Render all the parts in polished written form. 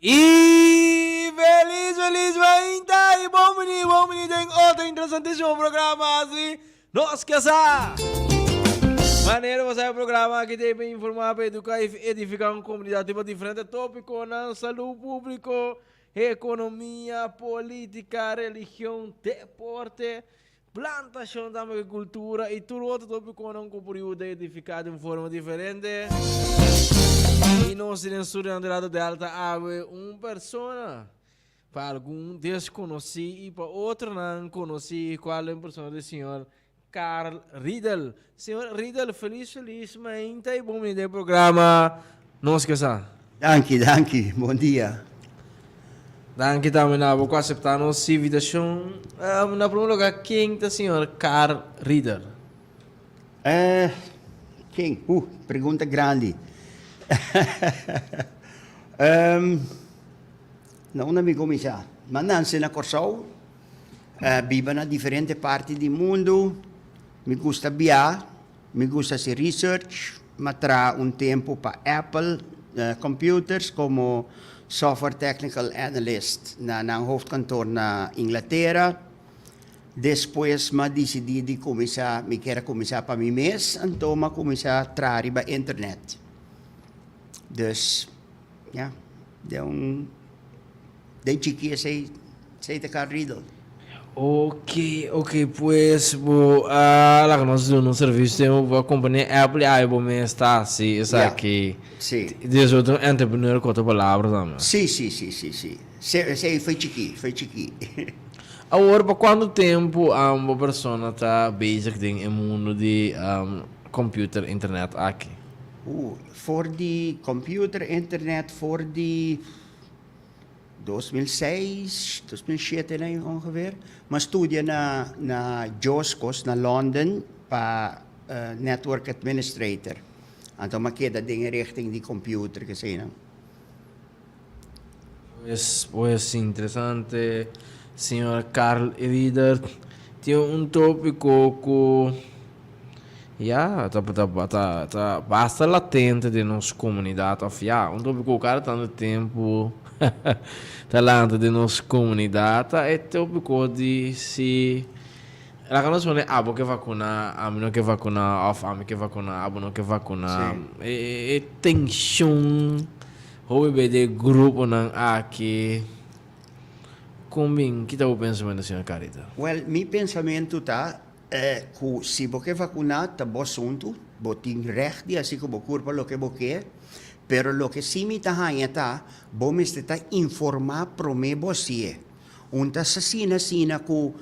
Y feliz, feliz mainta y bon bini, bon bini den otro interesantísimo programa así Nos Ke Sa! Manera bo sa e programa aki ta pa informa, pa educa y edifica un comunidad riba diferente topiconan, salud publico, economia, politica, religion, deporte, Plantashon tambe ku kultura i tur otro topikonan ku por yuda edifiká di un forma diferente. I nos tin den studio nan di Radio Delta awe un persona, pa algun deskonosí i pa otronan konosí, kual e un persona di señor Carl Riedel. Señor Riedel, felis felis mainta i bon bini den e programa Nos Ke Sa. Danki, danki. Bon dia. Danki tambe na bo ku aseptá nos invitashon. Na promé lugá, ken ta señor Carl Riedel? Ken? Pregunta grandi. Na unda mi kuminsá? Mi a nanse na Kòrsou, biba na diferente parti di mundu. Mi gusta bia, mi gusta hasi research, mi a traha un tempu pa Apple Computers komo software technical analyst na nan hoofdkantoor na Inglatera. Despues mi a disidí di kuminsá, mi kier a kuminsá pa mi mes, anto mi a kuminsá traha riba internet. Dus, ya, den un. Den chiki esei esei ta Carl Riedel. Ok, ok, pues bo a laga nos duna un servicio den bo compania Apple y awe bo mes ta haci esaki. Ja, si. Des bo ta un entrepreneur cu otro palabra tambe. Si, si, si, si, si. Esei foi chiki, foi chiki. Awor pa cuanto tempo bo persona ta bezig den e mundo di computer, internet aki? For di computer, internet, for di. 2006, 2007 nan ongeveer. M'a studia na na Joscos na London pa network administrator. Anto m'a keda den e richting di computer keseinan. Pues, pues interesante señor Carl Rieder. Tin un topico cu ya ta ta ta ta basta latente den nos comunidad of ya un topico cu cada tanto tempo ta lanta den nos comunidad ta e topico di si laga nos pone abo ke vacuna ami no ke vacuna of ami ke vacuna abo no ke vacuna e e tension Hopi be de gruponan aki. Kon bin? Ki ta bo pensamentu, señor Carita? Wel, mi pensamentu ta ku si bo ke vakuná ta bo asuntu, bo tin règt di hasi ku bo kurpa loke bo ke, pero loke sí mi ta haña ta bo mester ta informá promé bo hasié. Un ta asina asina ku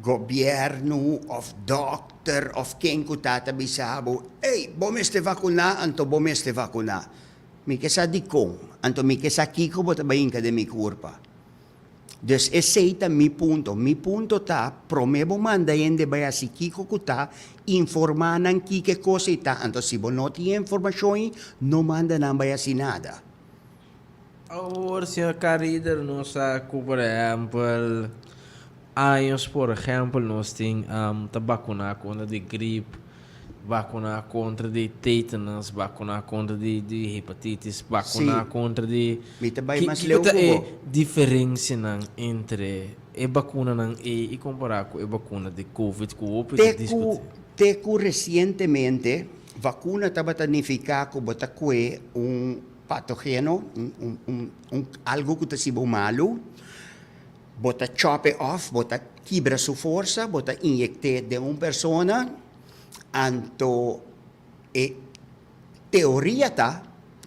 gobièrnu òf dòkter òf ken ku ta ta bisa bo, ey, bo mester vakuná anto bo mester vakuná. Mi ke sa dikon, anto mi ke sa kiko bo ta bai hinka den mi kurpa. Dus esei ta mi punto. Mi punto ta, promé bo manda hende bai hasi kiko ku ta, informá nan kiko e kos ei ta. Anto si bo no tin e informashon ei, no manda nan bai hasi nada. Awor, señor Carider, nos sa ku, por ehèmpel, años, por ehèmpel, nos tin ta bakuná kontra di grip, Vakuná kontra di tetanus, vakuná kontra di di hepatitis, vakuná Sí. kontra di Mi ta bai Ki mas kiko leu ta ku e bo. diferensianan entre e bakunanan ei i kompará ku e bakuna di covid ku hopi ta Te ku diskutí? te ku resientemente vakuna tabata nifiká ku bo ta kue un patogeno, un un un un algu ku ta hasi bo malu, bo ta chòp e òf, bo ta kibra su forsa, bo ta inyekt'é den un persona. Anto e teoria ta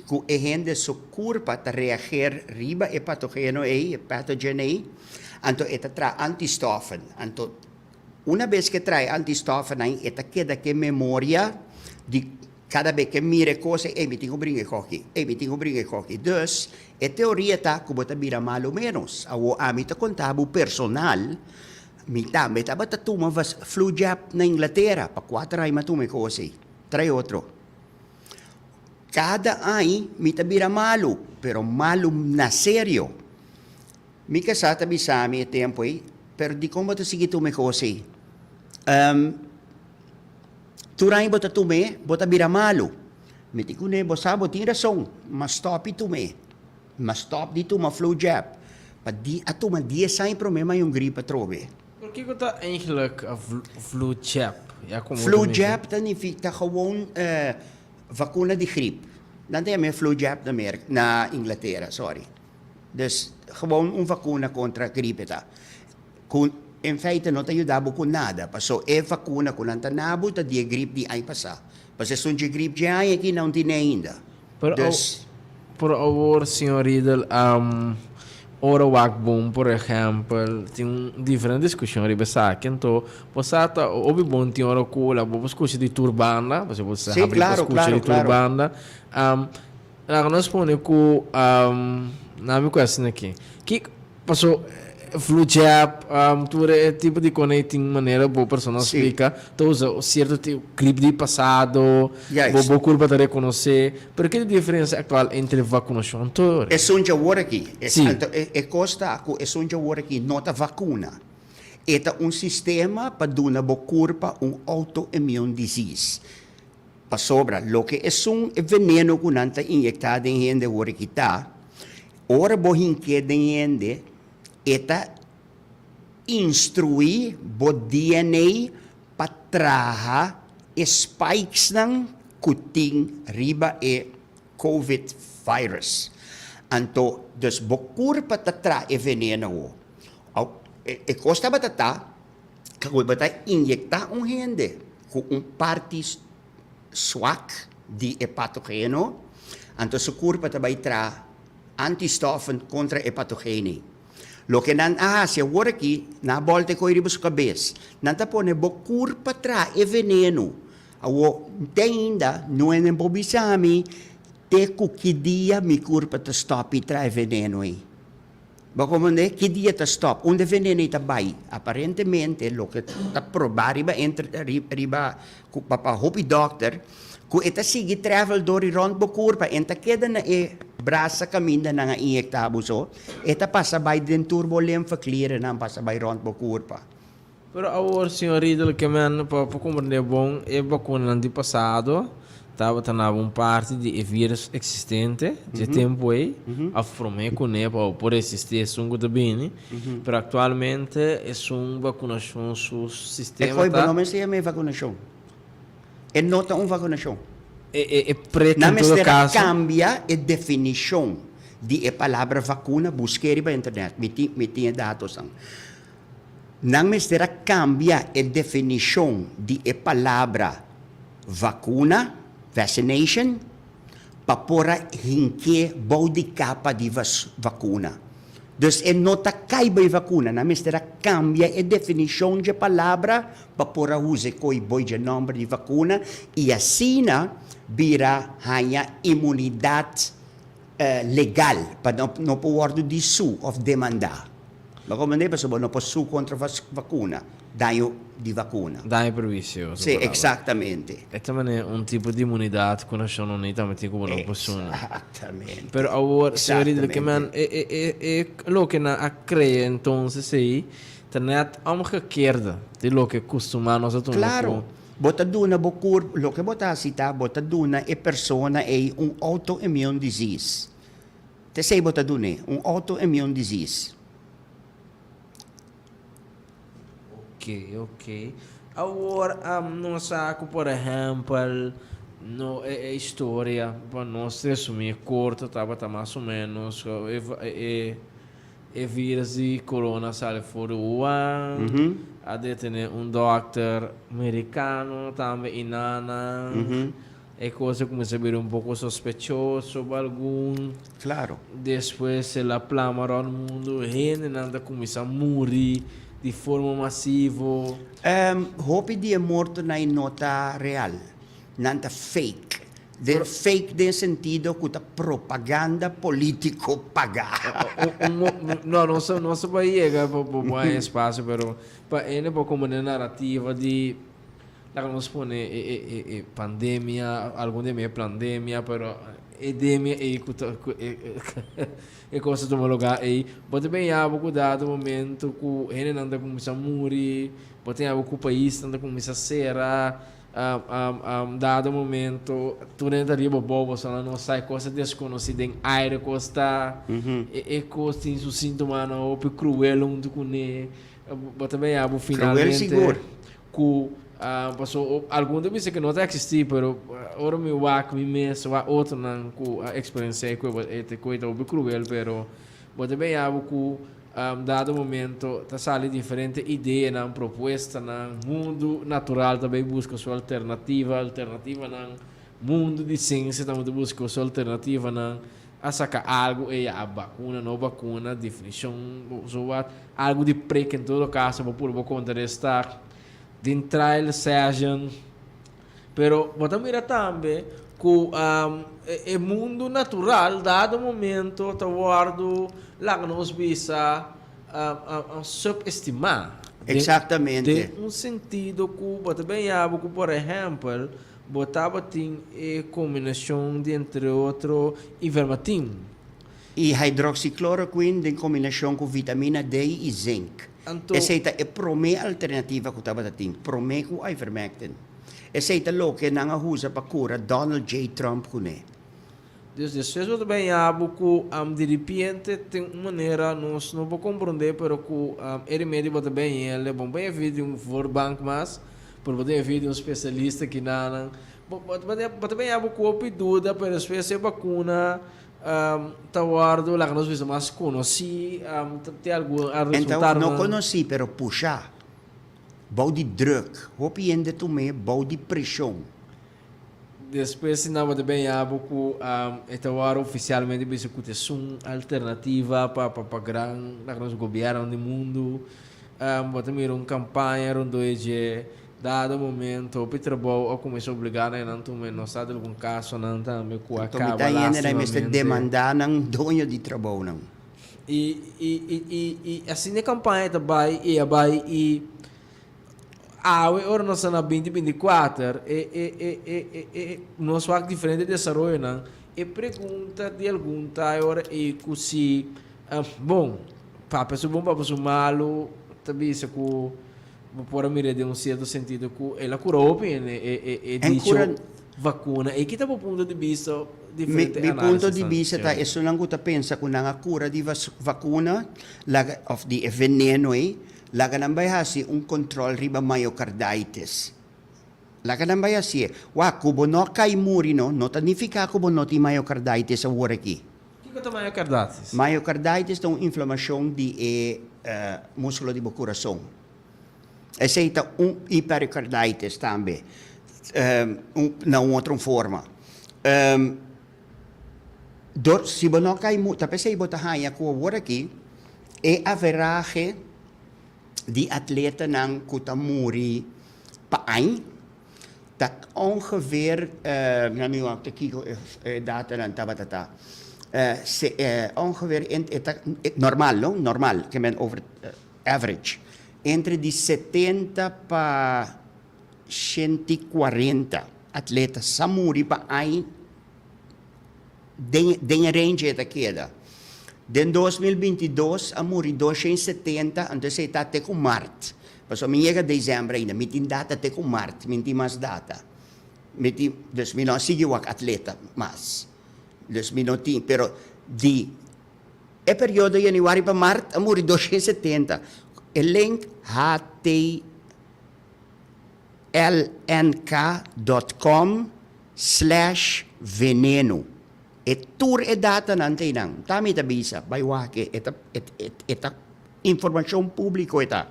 ku e hende su kurpa ta reager riba e patogeno ei, e pathogen ei, anto e ta traha antistoffen. Anto una bes ku e traha e antistoffennan e ta keda ku e memoria di kada bes ku e mira e kos ei, mi tin ku bringa e koki, ei mi tin ku bringa e koki. Dus e teoria ta ku bo ta bira malu ménos. Awor ami ta konta bo personal. Mi tambe tabata tuma flu jab na Inglatera, pa kuater aña mi a tuma e kos ei, trae otro. Kada aña mi ta bira malu, pero malu na serio. Mi kasá ta bisa mi e tempu ei, pero dikon bo ta sigui tuma e kos ei? Tur aña bo ta tum'é, bo ta bira malu. Mi di kuné, bo sa bo tin rason, ma stòp i tum'é. M'a stop di tuma flu jab. Pa di a tuma dies aña prome m'a un griep atrobe. Pero kiko ta eigenlijk flu jab? Ya como Flu jab ta nifi ta gewoon vacuna di griep. Nan ta yama e flu jab na Merca, na Inglatera, sorry. Dus gewoon un vacuna contra gripe ta. Cu en feite no ta yuda bo cu nada, paso e vacuna cu nan ta na bo ta di e griep di aña pasa. Paso esun dje griep dje aña aki nan tine ainda. Pero Dus. Por awor señor Riedel, ora wak bon por ehempel tin un diferente discusion riba esaki, anto bo sa ta hopi bon tin ora cu la bo por scucha di tur banda, pasobra bo sa Sí, habri pa claro, scucha claro, di tur claro. banda. Laga nos pone cu na mi cuestion aki, ki paso flu jab, tur e tipo di cone tin manera bo persona splica, ta usa cierto tipo grip di pasado, bo bo curpa ta reconoce, pero ki ta diferencia actual entre vacunacion tur? Esun dje awor aki, anto e cos ta cu esun dje awor aki no ta vacuna, e ta un sistema pa duna bo curpa un autoimmune disease. Pasobra loke esun e veneno ku nan ta inyektá den hende wòrdu kitá, ora bo hink'é den hende, e ta instruí bo DNA pa traha e spikesnan ku tin riba e Covid virus. Anto, dus bo kurpa ta traha e veneno awo. E kos tabata ta Ku bo ta inyektá un hende ku un parti swak di e patogeno, anto su kurpa ta bai traha antistoffen kontra e patogeno. Loke nan a hasi awor aki, nan a bòlta e koi riba su kabes. Nan ta pone bo kurpa traha e veneno. Awor, te ainda no hende por bisa mi te ku ki dia mi kurpa ta stòp di traha e veneno ei. Bo comprende? Ki dia ta stop? Unda e veneno ei ta bai? Aparentemente loke ta proba riba riba ku pa hopi dokter ku e ta sigui travel dor i rond bo kurpa en ta keda na e brasa kaminda nan a inyekta bo so e ta pasa bai den tur bo limfeklierennan pasa bai rond bo kurpa. Pero awor, señor Riedel, ke men pa por comprende bon e vacunanan di pasado tabata na un parti di e virus existente dje tempo ei, of prome cune pa por resisti esun cu ta bini, pero actualmente esun vacunacion su E sistema koe bo ta. no mester yama e vacunacion. E no ta un vacunacion. E e e prek Nan en todo mester a caso. cambia e definicion di e palabra vacuna, busque riba internet, mi tin mi tin e datosnan. Nan mester a kambia e definishon di e palabra vakuna, vaccination, pa por a hink'é bou di kapa di vakuna. Dus e no ta kai bai vakuna, nan mester a kambia e definishon dje palabra pa por a usa e koi boi dje nòmber di vakuna i asina bira haña imunidat legal pa no por wòrdu di su òf demandá. Bo komprendé? Pasobra bo no por su kontra vakuna, daño di vakuna. Daño perwisio. Sí, eksaktamente. E ta manera un tipo di imunidat ku Nashon Uní tambe tin ku bo no por suna. Eksaktamente. Pero awor, señor Riedel, ke men e e e e loke nan a krea entonces ei ta nèt omgekeerde di loke kustumá nos a tuma ku. Klaro. Bo ta duna bo kurp, loke bo ta hasi ta bo ta duna e persona ei un autoimmune disease. Ta esei bo ta dun'é, un autoimmune disease. Ok, ok. Awor nos sa ku por ehèmpel no e e historia pa nos resumí korto tabata mas o ménos e e E virus di corona sali for di Wuhan, a detene un dokter mericano tambe y nanan. E cos a cuminsa bira un poco sospechoso pa algun. Claro. Despues el a plama rond mundo, hendenan ta cuminsa muri di forma masivo. Hopi di e mortonan ei no ta real, nan ta fake. Den fake den sentido ku ta propaganda politiko pagá. No, nos nos a bai yega pa bo haña espasio, pero pa hende por komprende narativa di laga nos pone e e e e pandemia, algun di mi e plandemia, pero edemia ei ku ta ku e e kos ta tuma lugá ei, bo ta bin yaba ku dado momento ku hendenan ta kuminsá muri, bo ta yaba ku paisnan ta kuminsá sera. Dado momento tur hende ta riba bou pasobra nan no sa e kos ta deskonosí den aire kos ta e kos tin su síntomanan hopi kruel huntu kuné bo ta bia bo finalmente ku pasobra algun ta bisa ku no ta eksistí pero ora mi wak mi mes wak otronan ku a eksperensiá e ku e kos ta hopi kruel pero bo ta bia bo ku Dado momento ta sali diferente ideanan, propuestanan, mundu natural ta bay busca su alternativa, alternativanan, mundu di ciencia tambe ta busca su alternativanan, a saca algo ey a vacuna, no vacuna, definicion, so wat, algo di prik en todo caso bo purba contraresta den trial session. Pero bo ta mira tambe ku e mundu natural dado momento ta wòrdu laga nos bisa subestimá. Exactamente. Den un sentido ku bo ta ben yaba ku por ehèmpel bo tabatin e kombinashon di entre otro ivermectin. I hydroxychloroquine den kombinashon ku vitamina D i zinc. Anto. Esei ta e promé alternativa ku tabata tin, promé ku ivermectin. Esei ta loke nan a usa pa kura Donald J. Trump kuné. Dus despues bo ta bin haña bo ku diripiente tin un manera nos no por komprondé pero ku e remedio bo ta bin hañ'el bon bo haña di un voorbank mas pero bo ta haña di un spesialista kinanan bo bo ta bin haña bo ku hopi duda pero despues e bakuna Ta wòrdu laga nos bisa mas konosí, tin algun a resultado. No konosí pero pushá bou di drùk, hopi hende tum'é bou di preshon. Despues si nan bo ta bin yabo ku e ta wòrdu ofisialmente bisa ku ta esun alternativa pa pa gran laga nos gobièrnu di mundu. Bo ta mira un kampaña rondó e dje. Dado momento, hopi trabou a cuminsa obliga na enan tuma e nos sa di algun casonan tambe cu a Anto mi caba ta yende na e mester lastimamente. demanda nan doño di trabounan. Y, y, y, y, y asina e campaña ta bay y a bay y awe ora nos ta na binti binti kuater e, e, e, e, e, e nos wak diferente desaroyonan, e pregunta di algun ta e ora ey cu si, bon, papia su bon papia su malo ta bisa cu. Bo por a mira den un cierto sentido cu el a cura hopi en e e En dicho cura vacuna. E kita bo punto di bista Mi diferente mi punto análisis di nan, bista ta señor? esunnan cu ta pensa cu nan a cura di vas vacuna laga of di e veneno ei laga nan bai haci un control riba myocarditis. Laga nan bai hacié. Wak, cu bo no a cay muri no, no ta nifica cu bo no tin myocarditis awor aki. Kiko ta myocarditis? Myocarditis ta un inflamacion di e musculo di bo curason. Esey ta un y pericarditis tambe, na un otro forma. Dor si bo no cay ta pesey bo ta haya cu awor aki e averahe di atletanan cu ta muri pa añ Ta ongeveer, mi amigo a kiko e datanan tabata ta, ongeveer e ta normal no, normal ke men over average, entre di 70 pa 140 atleta sa muri pa aña den den e range e ta keda. Den 2022 a muri 270, anto esei ta te ku mart. Pasobra mi yega december ainda, mi tin data te ku mart, mi no tin mas data. Mi tin, dus mi no a sigui wak atleta mas. Dus mi no tin, pero di e periodo januari pa mart a muri 270. E link htlnk dot com slash veneno. E tur e datanan ta einan. Ta mi ta bisa, bai wak e ta e ta informashon públiko e ta.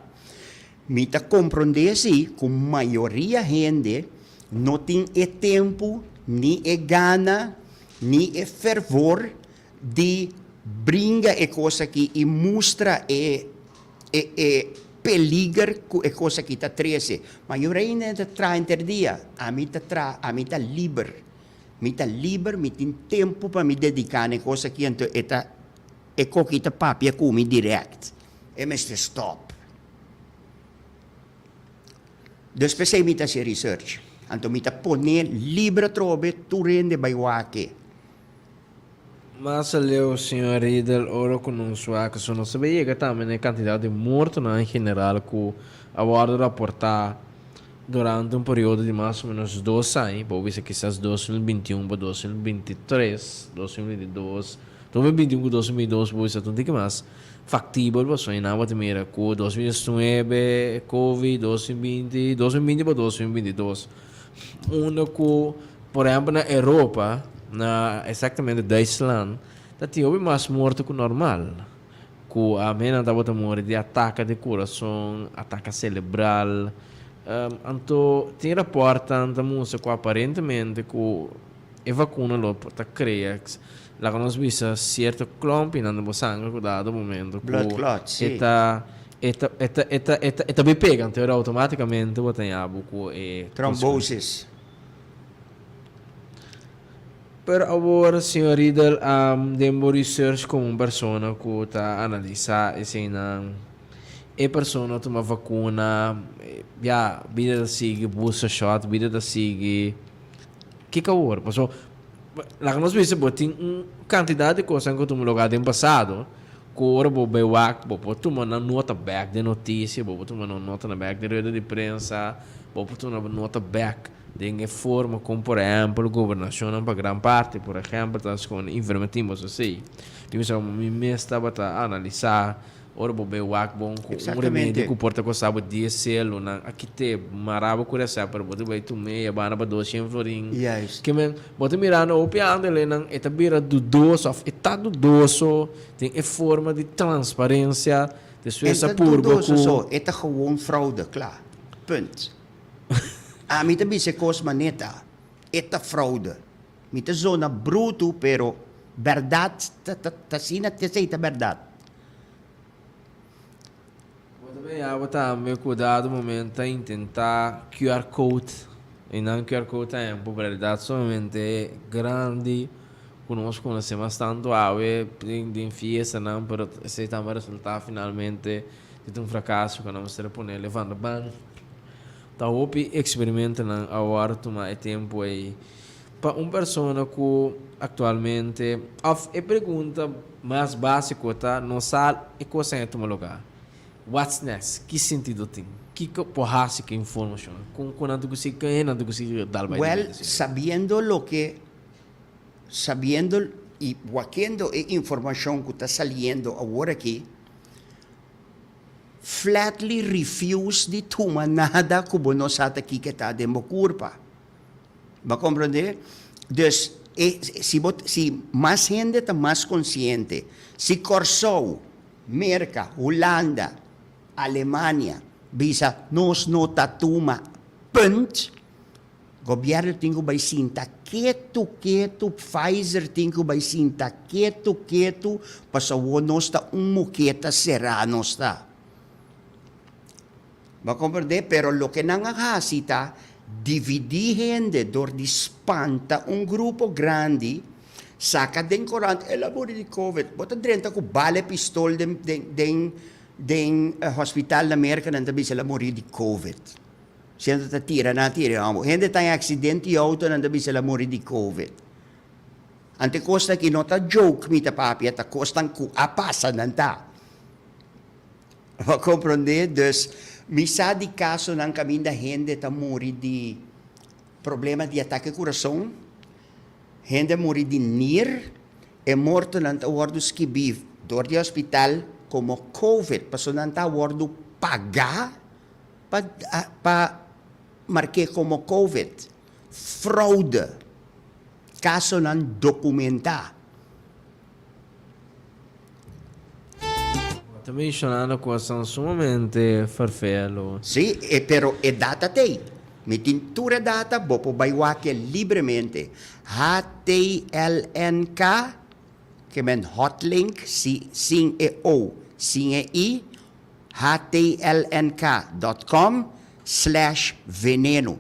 Mi ta komprondé si ku mayoria hende no tin e tempu ni e gana ni e fervor di bringa e kos aki i mustra e e e peliger ku e kos aki ta trese. Mayoria hende ta traha henter dia, ami ta traha, ami ta liber. Mi ta liber, mi tin tempu pa mi dediká na e kos aki, anto e ta e koki ta papia ku mi dirèkt. E mester stòp. Dus p'esei mi ta hasi research. Anto mi ta pone liber atrobe tur hende bai wak e. Mas aleu, señor Riedel, ora ku nos wak so nos ta bay yega tambe na e kantidat di mortonan en general ku a wòrdu raportá. Durante un periodo di mas o menos dos aña, bo bisa kisas 2021 pa 2023, 2022, 2021 ku 2022 bo bisa ta un tiki mas faktibel pasobra nan bo ta mira ku 2019 covid, 2020, 2020 pa 2022 unda ku por ehempel na Europa, na exactamente Duitsland ta tin hopi mas morto ku normal. Ku amenan tabata muri di ataka di kurason, ataka selebral. Anto tin raportnan ta mustra ku aparentemente ku e vakuna lo por ta krea, laga nos bisa, sierto klòmpinan den bo sanger ku dado momento ku Blood clots, e si. ta e ta e ta e ta e ta e ta bai pega. Anto ora outomátikamente bo ta yabu ku e Trombosis. Pero awor, señor Riedel, den bo research como un persona cu ta analisa eseinan, e persona tuma vacuna, ya, bida ta sigui, booster shot, bida ta sigui, kico awor? Paso, laga nos bisa bo tin un cantidad di cosnan cu tuma lugar den pasado, cu ora bo bay wak, bo por tuma nan nota bek den noticia, bo por tuma nan nota bek den rueda di prensa, bo por tuma nan nota bek. Den e forma kon por ehèmpel gobernashonnan pa gran parti, por ehèmpel ta skon invermetin boso esei. Tin bisa komo mi mes tabata analisá ora bo bai wak bon ku un remedi ku por ta kosta bo dies selunan a kit'é mará bo ku resèpt pero bo ta bai tum'é e banda pa doshen florin. Ke men bo ta mirando hopi andelenan e ta bira dudoso òf e ta dudoso den e forma di transparensia despues E a ta purba dudoso ku. so, e ta gewoon fraude, kla. Punt. Ami ta bisa e kos maneta, e ta fraude. Mi ta zona brutu pero bèrdat ta ta asina esei ta bèrdat. Bo ta bia bo tambe ku dado momento ta intentá QR code i nan QR code ta en popularidat sumamente grandi ku nos konosé mas tantu awe den fiestanan pero esei tambe a resultá finalmente Di ta un frakaso ku nan mester a pone levanta ban. Ta hopi eksperimentonan a wòrdu tuma e tempu ei pa un persona ku aktualmente òf e pregunta mas básiko ta no sa e kos ei a tuma lugá. What's next? Ki sentido tin? Kiko por hasi ku e informashon? Kon ku nan ta kusigi kon hende nan ta kusigi dal bai Wèl, sabiendo loke sabiendo i wakiendo e informashon ku ta saliendo awor aki, Flatly refuse di tuma nada ku bo no sa ta kiko ta den bo kurpa. Bo a komprondé? Dus, e, si bo, si mas hende ta mas konsiente, si Kòrsou, Merka, Hulanda, Alemania bisa nos no ta tuma, punt! Gobierno tin cu bay sinta ketu ketu, Pfizer tin cu bay sinta ketu ketu, pasobra nos ta un moketa sera nos ta. Bo a comprende? Pero loke nan a haci ta dividi hende door di spanta un grupo grandi, saca den corant el a muri di covid, bo ta drenta cu bala e pistol den den den hospital na Merca nan ta bisa el a muri di covid. Siendo ta tira nan a tira e homber. Hende ta en accidente di auto nan ta bisa el a muri di covid. Ante cosnan aki no ta joke mi ta papia ta cosnan cu a pasa nan ta. Bo a comprende? Dus mi sa di casonan caminda hende ta muri di problema di atake curason, hende a muri di nir, e mortonan ta wordo skibi door di hospital como covid pasobra nan ta wordo paga. Pa pa mark'é komo covid, fraude, kasonan dokumentá. Bo ta menshonando kosnan sumamente ferfelu. Sí, e pero e data t'ei. Mi tin tur e data, bo por bai wak e libremente. HTLNK, ke men hotlink, si, sin e o, sin e i, Htlnk dot com slash veneno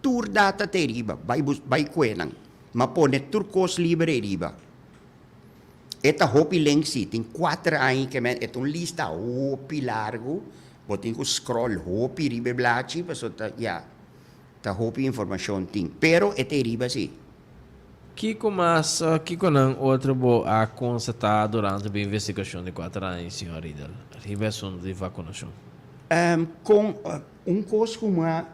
Tur data ta eriba, bai bus bai kue nan. Ma pone tur kos liber eriba. E ta hopi link si, tin kuater aña ke men, e ta un lista hopi largu, bo tin ku scroll hopi riba e blachi pasobra ta ya, ta hopi informashon tin. Pero e ta eriba si. Kiko mas, kiko nan otro bo a konstatá durante bo investigashon di kuater aña, señor Riedel, riba e asuntu di vakunashon? Kon un kos ku mi a,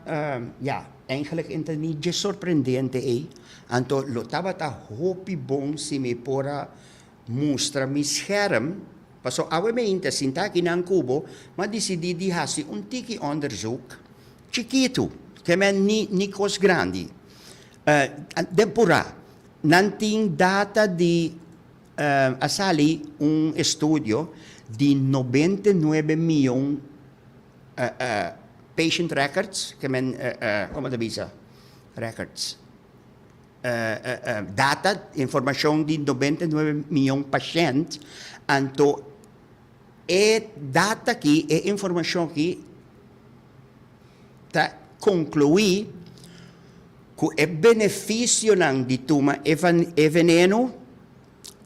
ya, eigenlijk e ta ni dje sorprendente ei, anto lo tabata hopi bon si mi por a mustra mi scherm, paso awe meinta sinta aki nan ku bo, mi a disidí di hasi un tiki onderzoek chikitu, ke men ni ni kos grandi. Den purá, nan tin data di a sali un estudio di 99 mion patient records, ke men, komo ta bisa, records, data, informashon di 99 mion pashènt, anto e data aki, e informashon aki ta konkluí ku e benefisionan di tuma e veneno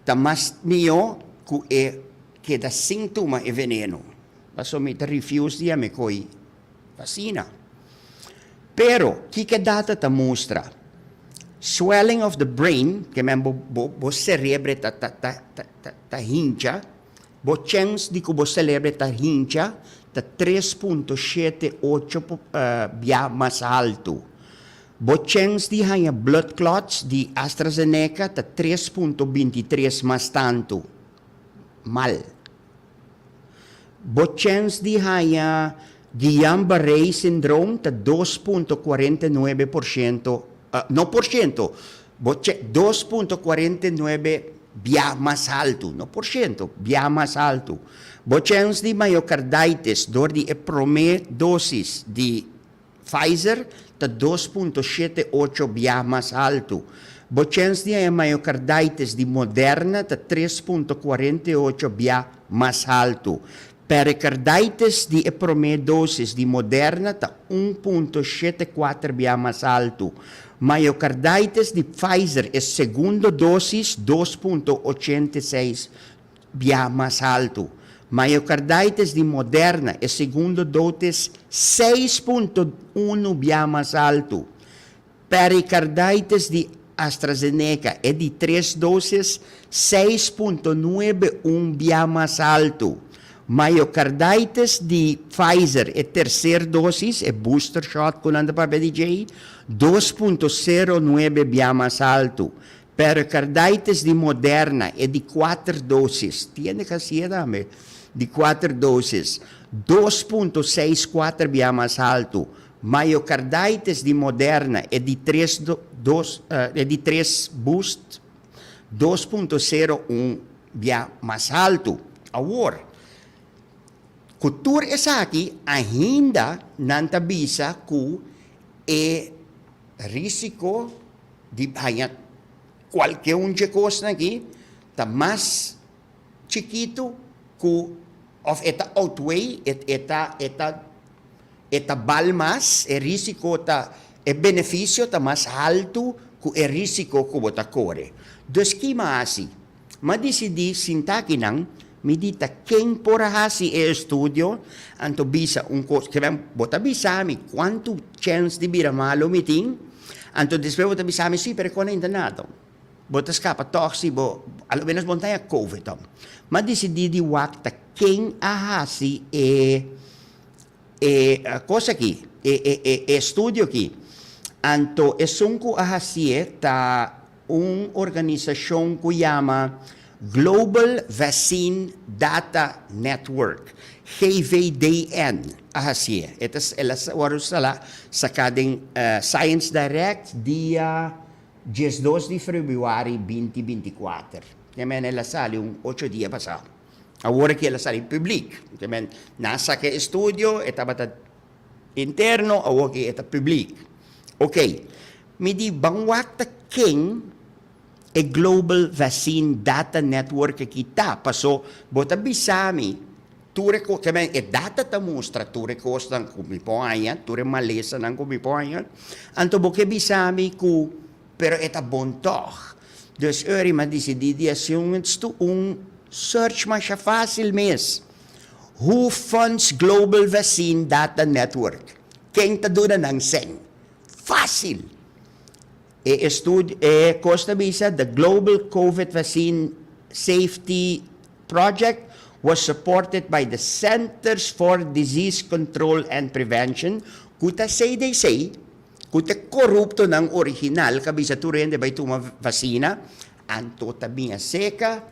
ta mas mihó ku e keda sin tuma e veneno. Pasobra mi ta refuse di yama e koi vasina. Pero, kiko e data ta mustra? Swelling of the brain, ke men bo bo serebre ta ta ta ta hincha, Bo chèns di ku bo selebre ta hincha ta 3.78 bia mas haltu. Bo chèns di haña blood clots di AstraZeneca ta 3.23 mas tantu. Mal. Bo chèns di haña Guillain-Barré syndroom ta 2.49%, no por shento, Bo che 2.49 bia mas haltu, no por shento, bia mas haltu. Bo chèns di myocarditis dor di e promé dósis di Pfizer ta 2.78 bia mas haltu. Bo chèns di haña myocarditis di Moderna ta 3.48 bia mas haltu. Pericarditis di e promé dósis di Moderna ta 1.74 bia mas haltu. Myocarditis di Pfizer e segundo dósis 2.86 bia mas haltu. Myocarditis di Moderna e segundo dotis 6.1 bia mas haltu. Pericarditis di AstraZeneca e di tres dosis 6.91 bia mas haltu. Myocarditis di Pfizer e tercer dosis, e booster shot ku nan ta papia di djei, 2.09 bia mas haltu. Pericarditis di Moderna e di kuater dosis, tiene ku hasié tambe, di kuater dosis, 2.64 bia mas haltu. Myocarditis di Moderna e di tres dos e di tres boost 2.01 bia mas haltu. Awor, ku tur esaki ainda nan ta bisa ku e risiko di haña kualke un dje kosnan aki ta mas chikitu ku òf e ta outweigh, e ta e ta E ta bal mas, e risiko ta, e benefisio ta mas haltu ku e risiko ku bo ta kore. Dus ki m'a hasi? M'a disidí sinta akinan, mi di ta ken por a hasi e estudio, anto bisa un kos, ke men bo ta bisa mi kuantu chèns di bira malu mi tin, anto despues bo ta bisa mi, si, pero e kos no ta nada. Bo ta skapa tòg si bo, a lo ménos bo no ta haña covid tòg. M'a disidí di wak ta ken a hasi e. E kos aki, e e e e estudio aki, anto esun ku a hasié ta un organisashon ku yama Global Vaccine Data Network, GVDN, a hasié. E ta el a wòrdu sala saká den Science Direct dia 12 di febrüari 2024. El a sali un ocho dia pasá. Awor aki el a sali publiek. Te men, nan a saka e estudio, e tabata interno, awor aki e ta publiek. Ok, mi di ban wak ta ken e Global Vaccine Data Network aki ta, paso bo ta bisa mi tur e kos, te men, e data ta mustra tur e kosnan ku mi por haña, tur e malesanan ku mi por haña, anto bo ke bisa mi ku Pero e ta bon tòg. Dus Uri m'a disidí di hasi un un search masha fásil mes. Who funds Global Vaccine Data Network? Ken ta duna nan sèn? Fásil! E estudio, e kos ta bisa The Global Covid Vaccine Safety Project. was supported by the Centers for Disease Control and Prevention, ku ta CDC, ku ta koruptonan original ku a bisa tur hende bai tuma vasina, anto ta bin aseka.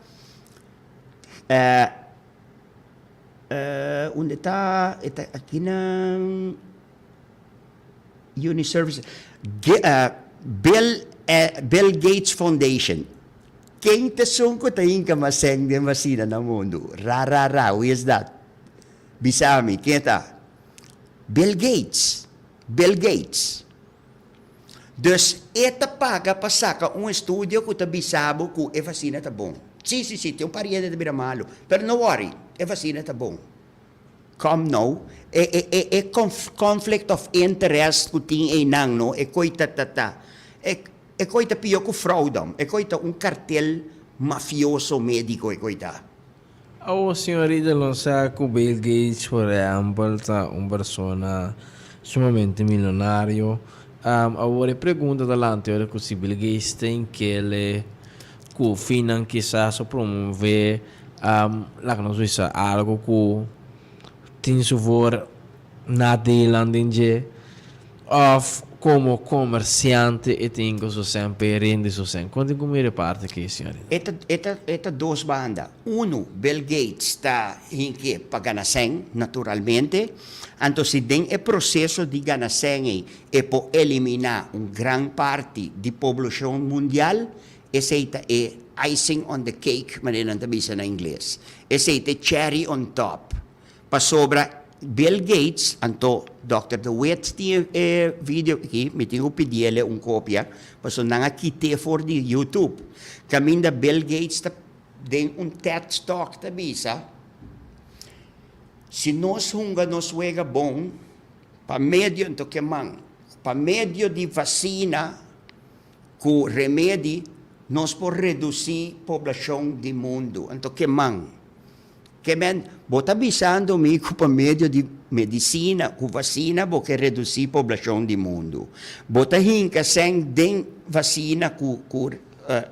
Unda ta? E ta akinan Uniservices. Bill Bill Gates Foundation. Ken ta esun ku ta hinka mas sèn den vasina na mundu? Ra ra ra, who is that? Bisa mi, ken ta? Bill Gates. Bill Gates. Dus e ta paga pa saka un estudio ku ta bisa bo ku e vasina ta bon. Si, si, si, tin un par hende ta bira malu, pero no worry, e vasina ta bon. Kom nou, e e e e conflict of interest ku tin einan no, e koi ta ta ta, e e koi ta pio ku fraude, e koi ta un kartel mafioso mediko e koi ta. Awor señor Riedel nos sa cu Bill Gates por ehempel ta un persona sumamente milonario. Awor e pregunta ta lanta ora cu si Bill Gates ta inkele cu finnan kisas a promove laga nos bisa algo cu tin su voor nadelan den dje of como comerciante e tin cu su cen p'e rende su cen. Con tin cu mira e parti aki, señorita? E ta, e ta, e ta dos banda. Uno, Bill Gates ta hinke pa gana cen, naturalmente. Anto si den e proceso di gana cen ei e por elimina un gran parti di poblacion mundial, esei ta e icing on the cake, manera nan ta bisa na ingles. Esei ta e cherry on top. Pasobra Bill Gates, anto Dòkter De Wit tin e video aki, mi tin ku pidiele un kopia, pasobra nan a kit'é for di YouTube, kaminda Bill Gates ta den un TED Talk ta bisa, Si nos hunga nos wega bon, pa medio, anto ke man, pa medio di vasina ku remedi, nos por redusí poblashon di mundu. Anto ke man. Ke men, bo ta bisando mi ku pa medio di medisina ku vasina bo ke redusí poblashon di mundu. Bo ta hinka sèn den vasina ku ku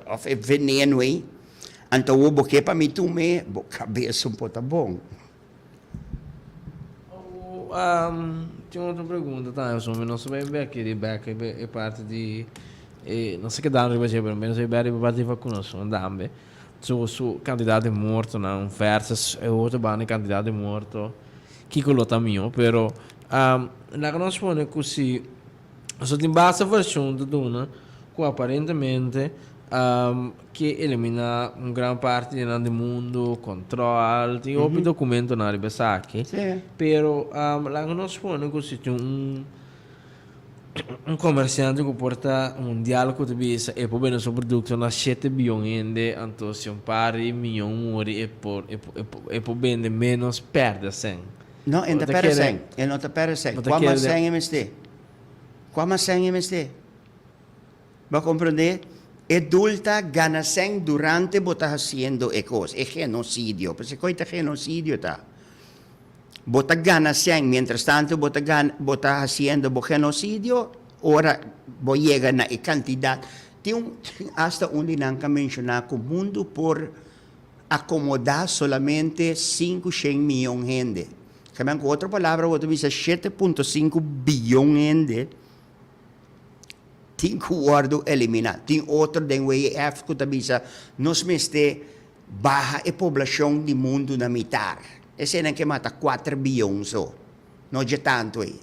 òf e veneno ei, anto awor bo ke pa mi tum'é, bo kabes un por ta bon. Tin otro pregunta tambe, pasobra mi no sa bai bek di bek e parti di e no sa kedando riba dje pero mi no sa bai bek riba e parti di vakunashon tambe. Su su cantidad di mortonan versus e otro banda e cantidad di morto, kico lo ta mihó. Pero laga nos pone cu si so tin basta version ta duna cu aparentemente ke elimina un gran parti di nan di mundo, control, tin hopi documentonan riba esaki. Pero laga nos pone cu si tin un. Un komersiante ku por ta mundial ku ta bisa e por bende su produkto na shete bion hende, anto si un par di mion muri e por e por bende ménos pèrdè sèn. No, e no ta pèrdè sèn. E no ta pèrdè sèn. Kua mas sèn e mester? Kua mas sèn e mester? Bo a komprondé? E dul ta gana sèn durante bo ta hasiendo e kos, e genosidio. Pasobra koi ta genosidio ta? Bo ta gana sèn, mientras tanto bo ta gana, bo ta hasiendo bo genocidio, ora bo yega na e kantidat. Tin un, tin asta un di nan ka menshoná ku mundu por akomodá solamente sinku shen miyon hende. Kamian ku otro palabra bo ta bisa 7.5 biyon hende tin ku wòrdu eliminá. Tin otro den WEF ku ta bisa nos mester Baha e poblashon di mundu na mitar. Eseinan ke mata kuater biyon so. No dje tantu ei.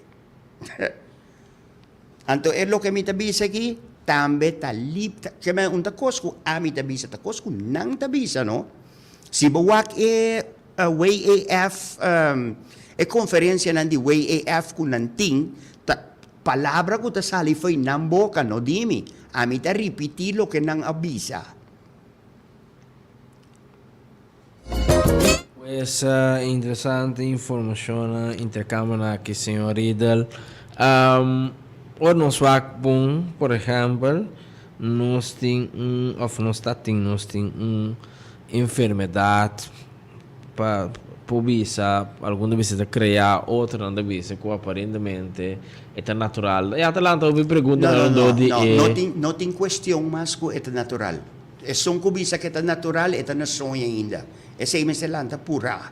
Anto e loke mi ta bisa aki tambe ta lip ta ke men un ta kos ku ami ta bisa ta kos ku nan ta bisa no. Si bo wak e WEF e konferensianan di WEF ku nan tin ta palabra ku ta sali fo'i nan boka no di mi. Ami ta ripití loke nan a bisa. Pues interesante informacionnan intercambionan aki señor Riedel. Ora nos wak bon por ehempel nos tin un of nos ta tin nos tin un enfermedad pa por bisa algun ta bisa ta crea otronan ta bisa cu aparentemente e ta natural. Ya ta lanta hopi preguntanan No, no, no, no tin cuestion mas cu e ta natural. Esun ku bisa ku e ta natural, e ta na soño ainda. Esei mester lanta purá.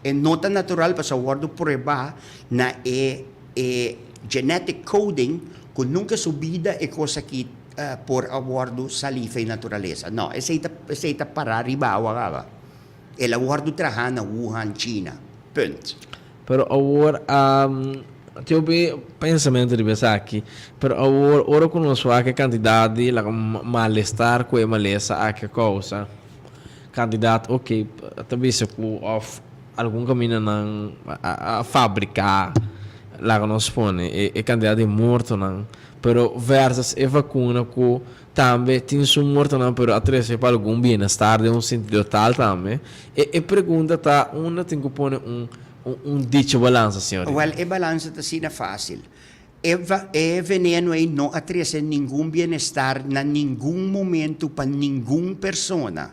E no ta natural pasobra a wòrdu pruebá na e e genetic coding ku nunka su bida e kos aki por a wòrdu salí for e naturalesa. No, esei ta esei ta pará riba awa kaba. El a wòrdu trahá na Wuhan, China. Punt. Pero awor, tin hopi pensamentu riba esaki, pero awor ora ku nos wak e kantidat di laga malestar ku e malesa aki a kousa, kantidat ok ta bisa ku òf algun kaminda nan a fabriká laga nos pone e kantidat di mortonan, pero versus e vakuna ku Tambe tin su mortonan pero a trece pa algun bienestar den un sentido tal tambe. E e pregunta ta unda tin cu pone un un dicho balansa, señor Rita? Wel, e balansa ta asina facil. E e veneno ey no a trece ningun bienestar na ningun momento pa ningun persona.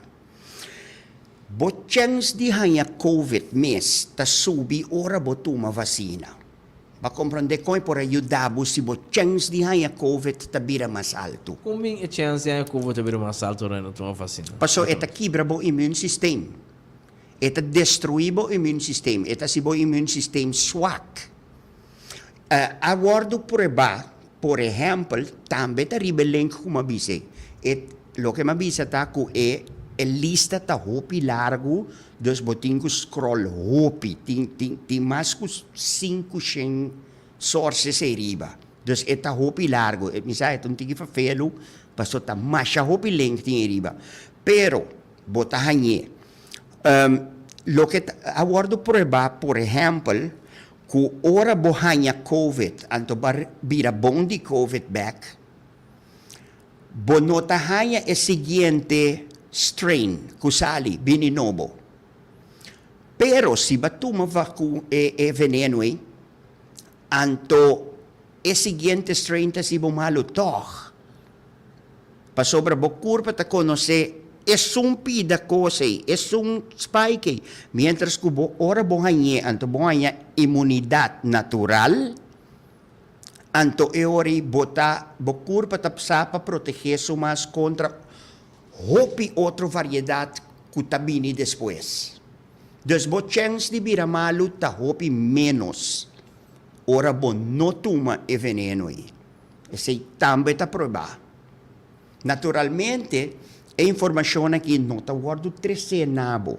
Bo chens di haña covid mes ta subi ora bo tuma vacina. Bo a komprondé kon e por a yuda bo si bo chèns di haña covid ta bira mas altu? Kon bin e chèns di haña covid ta bira mas altu ora no tuma vasina? Pasobra e ta kibra bo immuunsysteem. E ta destruí bo immuunsysteem. E ta hasi bo immuunsysteem swak. A wòrdu pruebá, por ehèmpel, tambe ta riba e link ku mi a bisa. E loke mi a bisa ta ku e lista ta hopi largu. Dus bo tin ku scroll hopi, tin tin tin mas ku 500 sources ei riba. Dus e ta hopi largo. Mi sa e ta un tiki vervelu, paso ta masha hopi link tin ei riba. Pero bo ta hañ'é. Loke ta a wòrdu pruebá, por ehèmpel, ku ora bo haña covid anto bo a bira bon di covid bèk, Bo no ta haña e siguiente strain ku sali bini nobo. Pero si bo a tuma vaku e e veneno ei, anto e siguiente strain ta hasi bo malu tòg. Pasobra bo kurpa ta konosé esun pida kos ei, esun spike ei. Miéntras ku bo ora bo hañ'é, anto bo haña imunidat natural. Anto e ora ei bo ta, bo kurpa ta psa pa protegé su mas kontra hopi otro variedat ku ta bini despues. Dus bo chèns di bira malu ta hopi ménos ora bo no tuma e veneno ei. Esei tambe ta pruebá. Naturalmente, e informashon aki no ta wòrdu tresé na bo.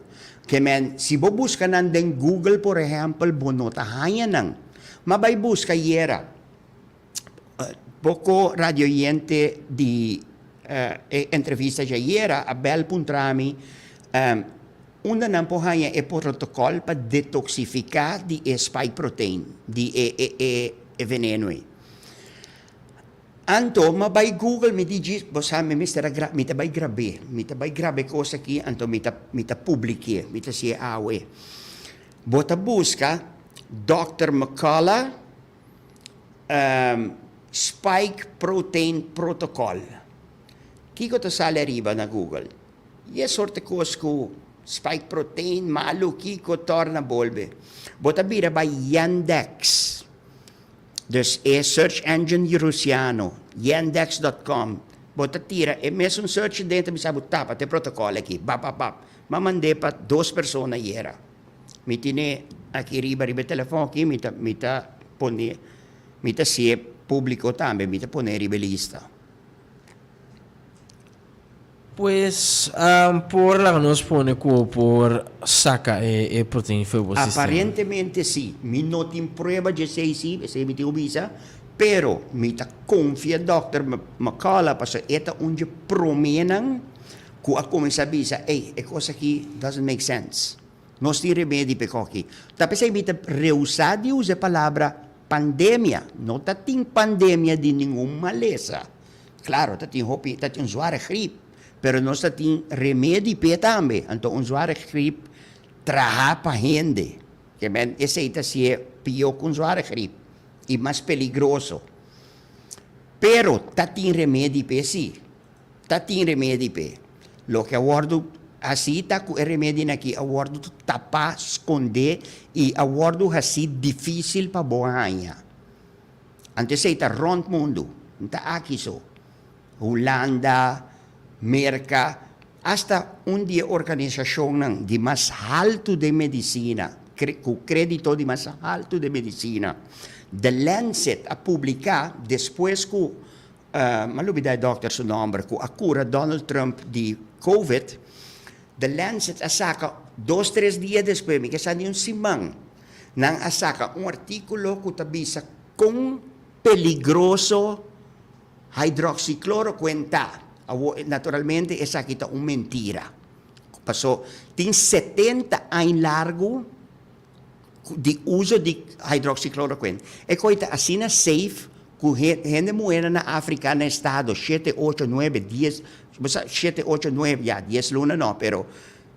Ke men, si bo buska nan den Google, por ehèmpel, bo no ta haña nan. Ma bai buska yera. Poko radioyente di e entrevista djayera a bèl puntra mi unda nan por haña e protokòl pa detoksifiká di e spike protein, di e veneno ei. Anto m'a bai Google mi di djis, bo sa mi mester a gra, mi ta bai grab'é, mi ta bai graba e kos aki anto mi ta mi ta publik'é, mi ta hasié awe. Bo ta buska Dòkter McCullough Spike Protein Protocol. Kiko ta sali ariba na Google? I e sorte kos ku spike protein malu kiko torna bolbe. Bo ta bira bai Yandex. Dus e search engine di Rusiano, Yandex dot com, bo ta tira e mesun search den ta bisa bo tapa te protocol aki, bap bap bap. M'a mand'é pa dos persona ayera. Mi tine aki riba riba e telefon aki mi ta mi ta pone mi ta hasié publico tambe mi ta pone riba e lista. Pues, por laga nos pone cu por saca e protein for bo sistema? Aparentemente si. Mi no tin prueba dje esey si, esey mi tin cu bisa, pero mi ta confia Dòkter McCullough pasobra e ta un dje promenan cu a cuminsa bisa, ey, e cos aki doesn't make sense. Nos tin remedi pa e cos aki. Ta p'esey mi ta rehusá di usa e palabra pandemia. No ta tin pandemia di ningun malesa. Claro, ta tin hopi, ta tin un zware griep, pero nos ta tin remedi p'e tambe. Anto un zware griep traha pa hende. Ke men esei ta si'e pio ku un zware griep i mas peligroso. Pero ta tin remedi p'e si. Ta tin remedi p'e. Loke a wòrdu hasí ta ku e remedinan aki a wòrdu tapá, skondé i a wòrdu hasí difísil pa bo haña. Anto esei ta rònt mundu, no ta aki so. Hulanda, Merka. Asta un di e organisashonnan di mas haltu den medisina, ku krédito di mas haltu den medisina, The Lancet a publiká despues ku, m'a lubidá e dòkter su nòmber, ku a kura Donald Trump di Covid, The Lancet a saka dos tres dia despues, mi ke sa ni un siman, nan a saka un artíkulo ku ta bisa kon peligroso Hydroxychloroquine ta. Awor, naturalmente esaki ta un mentira. Paso tin 70 aña largu di uso di hydroxychloroquine. E koe ta asina safe ku hende muhernan na Afrika na estado shete, ocho, nuebe, dies, bo sa shete, ocho, nuebe, ya dies luna no, pero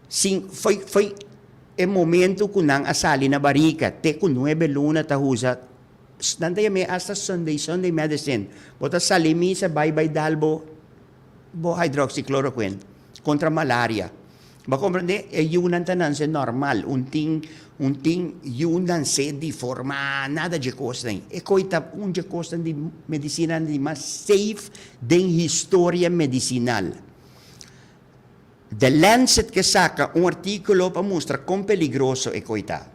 sin, foi, foi e momento ku nan a sali na barika te ku nuebe luna ta usa. Nan ta yam'é hasta Sunday, Sunday medicine. Bo ta sali misa bai bai dal bo bo hydroxychloroquine kontra malaria. Bo a komprendé? E yunan ta nanse normal, un tin un tin yu nanse diformá, nada dje kosnan. E koi ta un dje kosnan di medisinanan di mas safe den historia medisinal. The Lancet ke saka un artíkulo pa mustra kon peligroso e koi ta.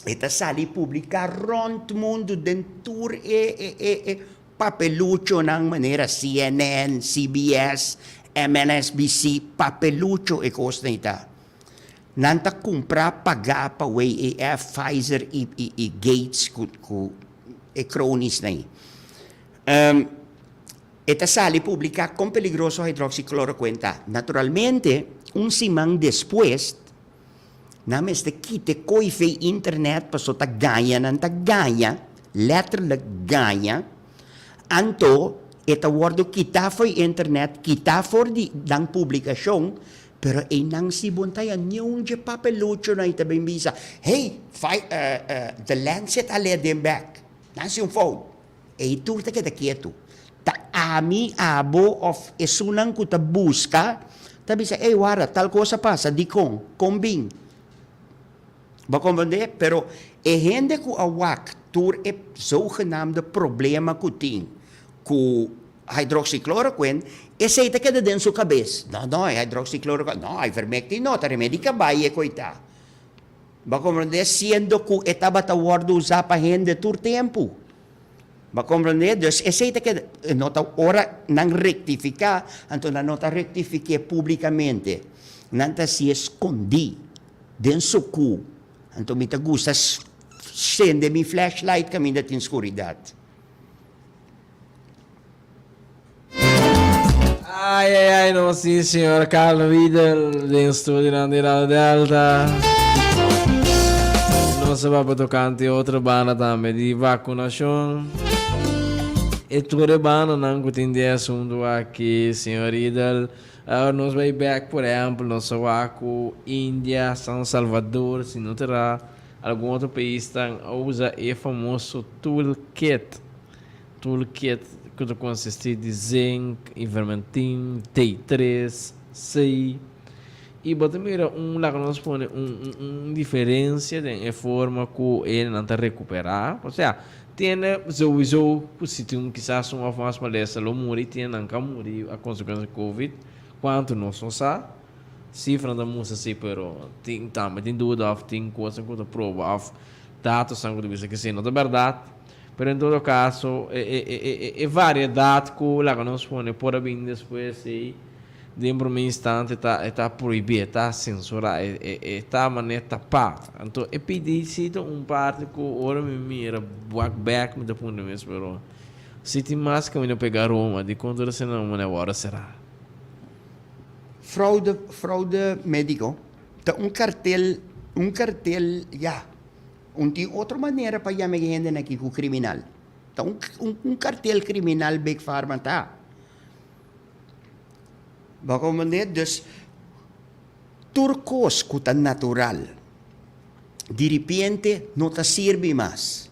E ta sali publiká rònt mundu den tur e e e e papeluchonan manera CNN, CBS, MNSBC, papelucho e kosnan ei ta. Nan ta kumprá pagá pa WEF, Pfizer i i i Gates ku ku e croniesnan ei. E ta sali publiká kon peligroso hydroxychloroquine ta. Naturalmente un siman despues Nan mester kita e koe fei internet paso ta gaña nan ta gaña, letterlijk gaña, anto e ta wordo kita foi internet, kita for di nan publicacion, pero eynan si bo ta haya niun dje papeluchonan y ta bin bisa, hey, The Lancet a lea den bek, nan haci un fout. Ei tur ta keda ketu. Ta ami, abo of esunnan ku ta buska ta bisa, Ey, warda, tal kos a pasa, dikon? Kon bin? Bo a komprendé? Pero e hende ku a wak tur e zogenaamde problema ku tin ku hydroxychloroquine, esei ta keda den su kabes. No, no, e hydroxychloroquine, no, ivermectin no, ta remedi kabai e koitá. Bo a komprendé? Siendo ku e tabata wòrdu usá pa hende tur tempu. Bo a komprendé? Dus esei ta keda, e no ta ora nan rektifiká, anto nan no ta rektifik'é públikamente. Nan ta hasié skondí, den sukú. Anto mi ta gusta sende mi flashlight kaminda tin skuridat. Ay ay ay nos tin señor Carl Riedel den studionan di Radio Delta. Nos a papia tocante otro banda tambe di vacunacion. E tur e bandanan cu tin di e asunto aki, señor Riedel. Ahora nos bay back, por ehempel, nos a wak cu India, San Salvador, si no ta era algun otro pais tan a usa e famoso toolkit. Toolkit ku ta konsistí di zink, ivermectin, D3, C. I bo ta mira un, laga nos pone un un diferensia den e forma ku e nan ta rekuperá. Osea, tiene souiso ku si tin un kisas un òf mas malesa lo muri, tiene nan ka muri a konsekuensia di covid, kuantu nos no sa. Sifranan ta mustra si, pero tin tambe tin duda òf tin kosnan ku ta proba òf datonan ku ta bisa ke si no ta bèrdat. Pero en todo caso, e e e e variedad cu laga nos pone por a bini despues ey, den primer instante ta e ta prohibi, e ta censura, e e e ta manera tapa. Anto e pidi si ta un parti cu ora mi mira wak bek mi ta puntra mi mes pero si tin mas caminda pega Roma dicon tur esena manera worde cera? Fraude, fraude medico ta un cartel, un cartel ya. Un tin otro manera pa yama e hendenan aki ku kriminal. Ta un un kartel kriminal Big Pharma ta. Bo a komprendé? Dus tur kos ku ta natural diripiente no ta sirbi mas.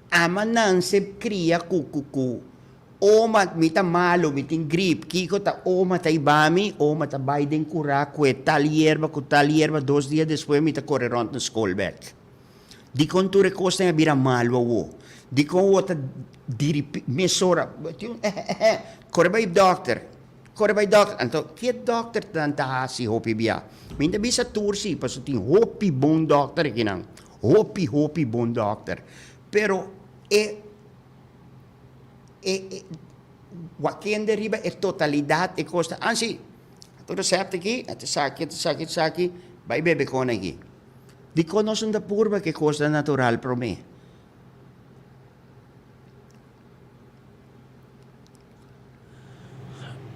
Ama nanse kria ku ku ku oma mi ta malu, mi tin grip, kiko ta oma ta hiba mi? Oma ta bai den kurá ku e tal yerba ku tal yerba, dos dia despues mi ta kore rònt na skol bèk. Dikon tur e kosnan a bira malu awo? Dikon awo ta diripi mesora, tin un eheheh, kore bai dòkter. Kore bai dòkter. Anto ke dòkternan ta hasi hopi bia? Mi ta bisa tur si, pasobra tin hopi bon dòkter akinan. Hopi, hopi bon dòkter. Pero e e e wakende riba e totalidat e kos ta, ah si, ata resèpt aki, ata esaki, ata esaki, ata esaki, bai bebe kon aki. Dikon nos no ta purba ku e kosnan natural promé?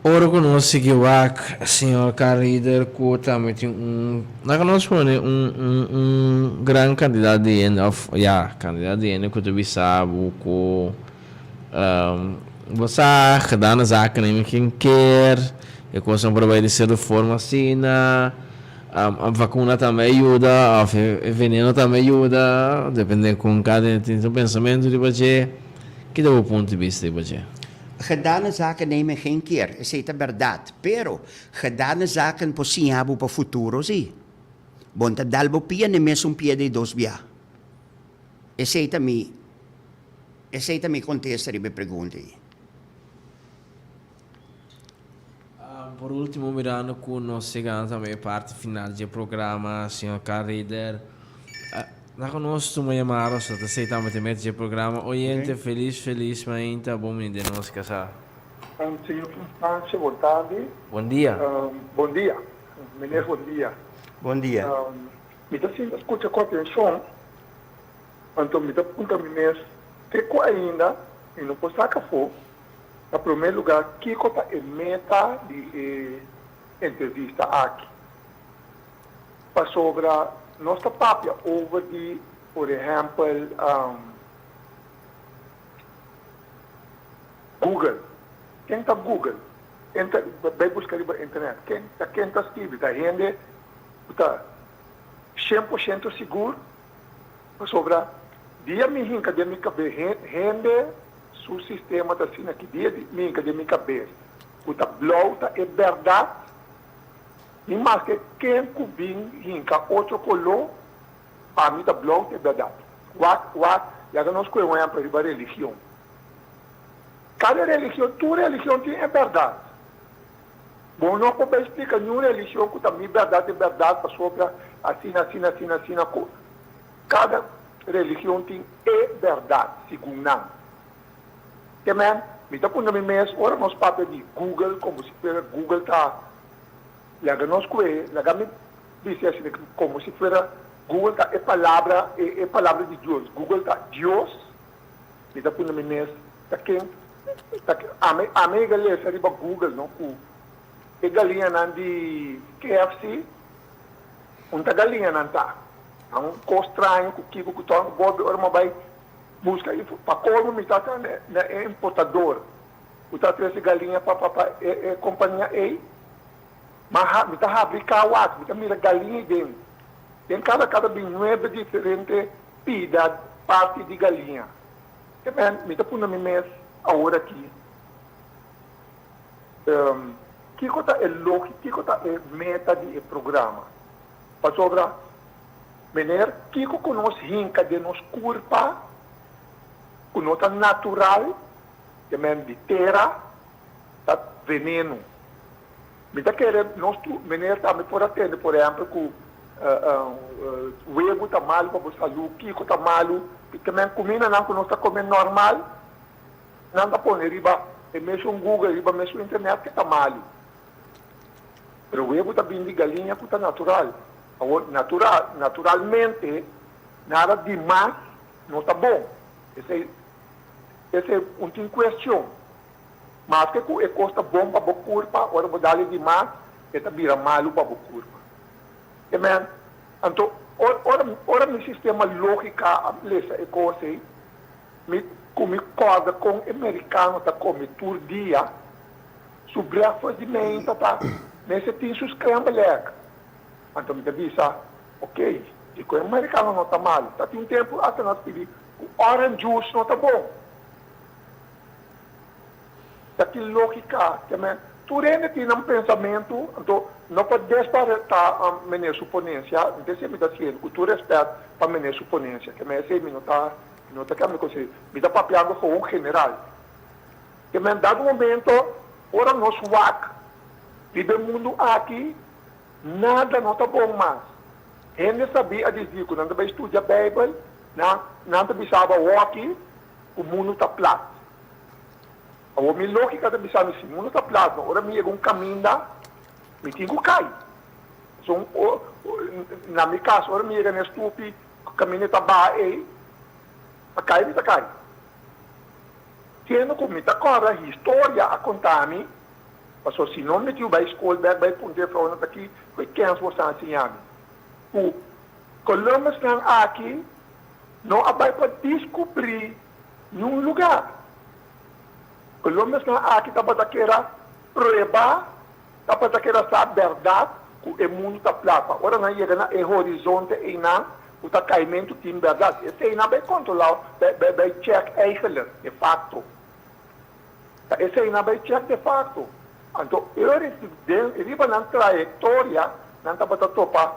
Ora ku nos sigui wak señor Carrider ku tambe tin un laga nos pone un un un gran kantidat di hende òf ya kantidat di hende ku ta bisa bo ku bo sa gedane zaken nemen geen keer e kosnan por a bai di sierto forma asina a vakuna tambe a yuda òf e veneno tambe a yuda depende kon kada hende tin su pensamentu riba dje. Ki ta bo punto di bista riba dje? Gedane zaken nemen geen keer, esei ta bèrdat. Pero, gedane zaken por siña bo pa futuro sí. Bo no ta dal bo pia n'e mesun pia di dos bia. Esei ta mi, esei ta mi kontesta riba e pregunta ei. Por ultimo, mirando cu nos yegando tambe e parti final dje programa, señor Carl Rieder, laga nos tuma yamada, so ta esey tambe ta mete dje programa. Oyente, feliz, feliz mainta, bon bini den nos casa. Señor Constancio, bon tardi. Bon dia. Bon dia, meneer, bon dia. Bon dia. Mi ta sinta scucha cu atencion, anto mi ta puntra mi mes, te cu ainda mi no por saca afo Na promé lugá, kiko ta e meta di e entrevista aki? Pasobra nos ta papia over di, por ehèmpel, Google. Ken ta Google? Ken ta bai buska riba internet? Ken ta ken ta skibi? Ta hende ku ta 100% sigur? Pasobra dia mi hinka den mi kabes, hende su sistema ta asina ki dia di mi hinka den mi kabes ku ta blou ta e bèrdat, ni maske ken ku bin hinka otro koló, pa mi ta blou ta e bèrdat. Wak, wak, laga nos kohe un ehèmpel riba religion. Kada religion, tur religion tin e bèrdat. Bo no por bai splika niun religion ku ta mi bèrdat e bèrdat pasobra asina, asina, asina, asina ku kada religion tin e bèrdat segun nan. Ke men, mi ta puntra mi mes ora nos papia di Google komo si fuera Google ta laga nos kue, laga mi bisa asina komo si fuera Google ta e palabra e palabra di Dios, Google ta Dios. Mi ta puntra mi mes ta ken ta ami ami a lesa riba Google no ku e galiñanan di KFC un ta galiñanan ta ta un kos straño ku kiko ku ta bolbe ora mi a bai buska info pa kolmo mi ta ta na e importador ku ta trese galiña pa pa pa e e kompania ei ma ha mi ta habri kawat mi ta mira galiña ei den den kada kada bin nuebe diferente Pida parti di galiña. E men, mi ta punda mi mes awor aki, kiko ta e logi, kiko ta e meta di e programa? Pasobra, meneer, kiko ku nos hinka den nos kurpa ku no ta natural, e men di tera, ta veneno. Mi ta kere nos tur, meneer tambe por a tende por ehempel ku webu ta malu pa bo salu, kiko ta malu, te men kumindanan ku nos ta kome normal, nan ta pone riba e mesun Google, riba mesun internet ke ta malu. Pero webu ta bin di galiña ku ta natural. Awor natural, naturalmente nada dimas no ta bon. Esei, esei un tin kuestion. Maske ku e kos ta bon pa bo kurpa, ora bo dal e di mas, e ta bira malu pa bo kurpa. Amen. Anto, ora, ora mi sistema lógika a lesa e kos ei, mi ku mi kòrda kon e merikano ta kome tur dia, su breakfast di meinta ta mester tin su scramble egg. Anto mi ta bisa, ok, dikon e merikano no ta malu? Ta tin tempu asta nos pidi ku orange juice no ta bon. Ta ki lógika ke men tur hende tin nan pensamentu, anto no pa desbaratá meneer su ponensia, mi ta esei mi ta hasiendo ku tur rèspèt pa meneer su ponensia, ke men esei mi no ta mi no ta kambia konsei, mi ta papiando gewoon general. Ke men dado momento ora nos wak. Riba e mundu aki, nada no ta bon mas. Hende sabí a disí ku nan ta bai studia Beibel, nan nan ta bisaba awor-aki ku mundu ta plat. Awor mi lógika ta bisa mi, si mundu ta plat, no ora mi yega un kaminda, mi tin ku kai. Pasobra na mi kas, ora mi yega na e stupi, ku kaminda ta baha ei, ta kai mi ta kai. Siendo ku mi ta kòrda historia a konta mi, pasobra si no mi tiu bai skol bèk bai puntra e vrounan ta ki ku e kèns bo sa siña mi. Ku Columbusnan aki no a bai pa diskubrí niun lugá. Columbusnan aki tabata kera prueba, tabata kera sa bèrdat ku e mundu ta plat. Pa ora nan yega na e horizonte einan ku ta kaimentu tin bèrdat. Esei nan bai kontrolá, bai chèk eigenlijk, de fakto. Ta esei nan bai chèk de fakto. Anto ora den riba nan trayektoria nan tabata topa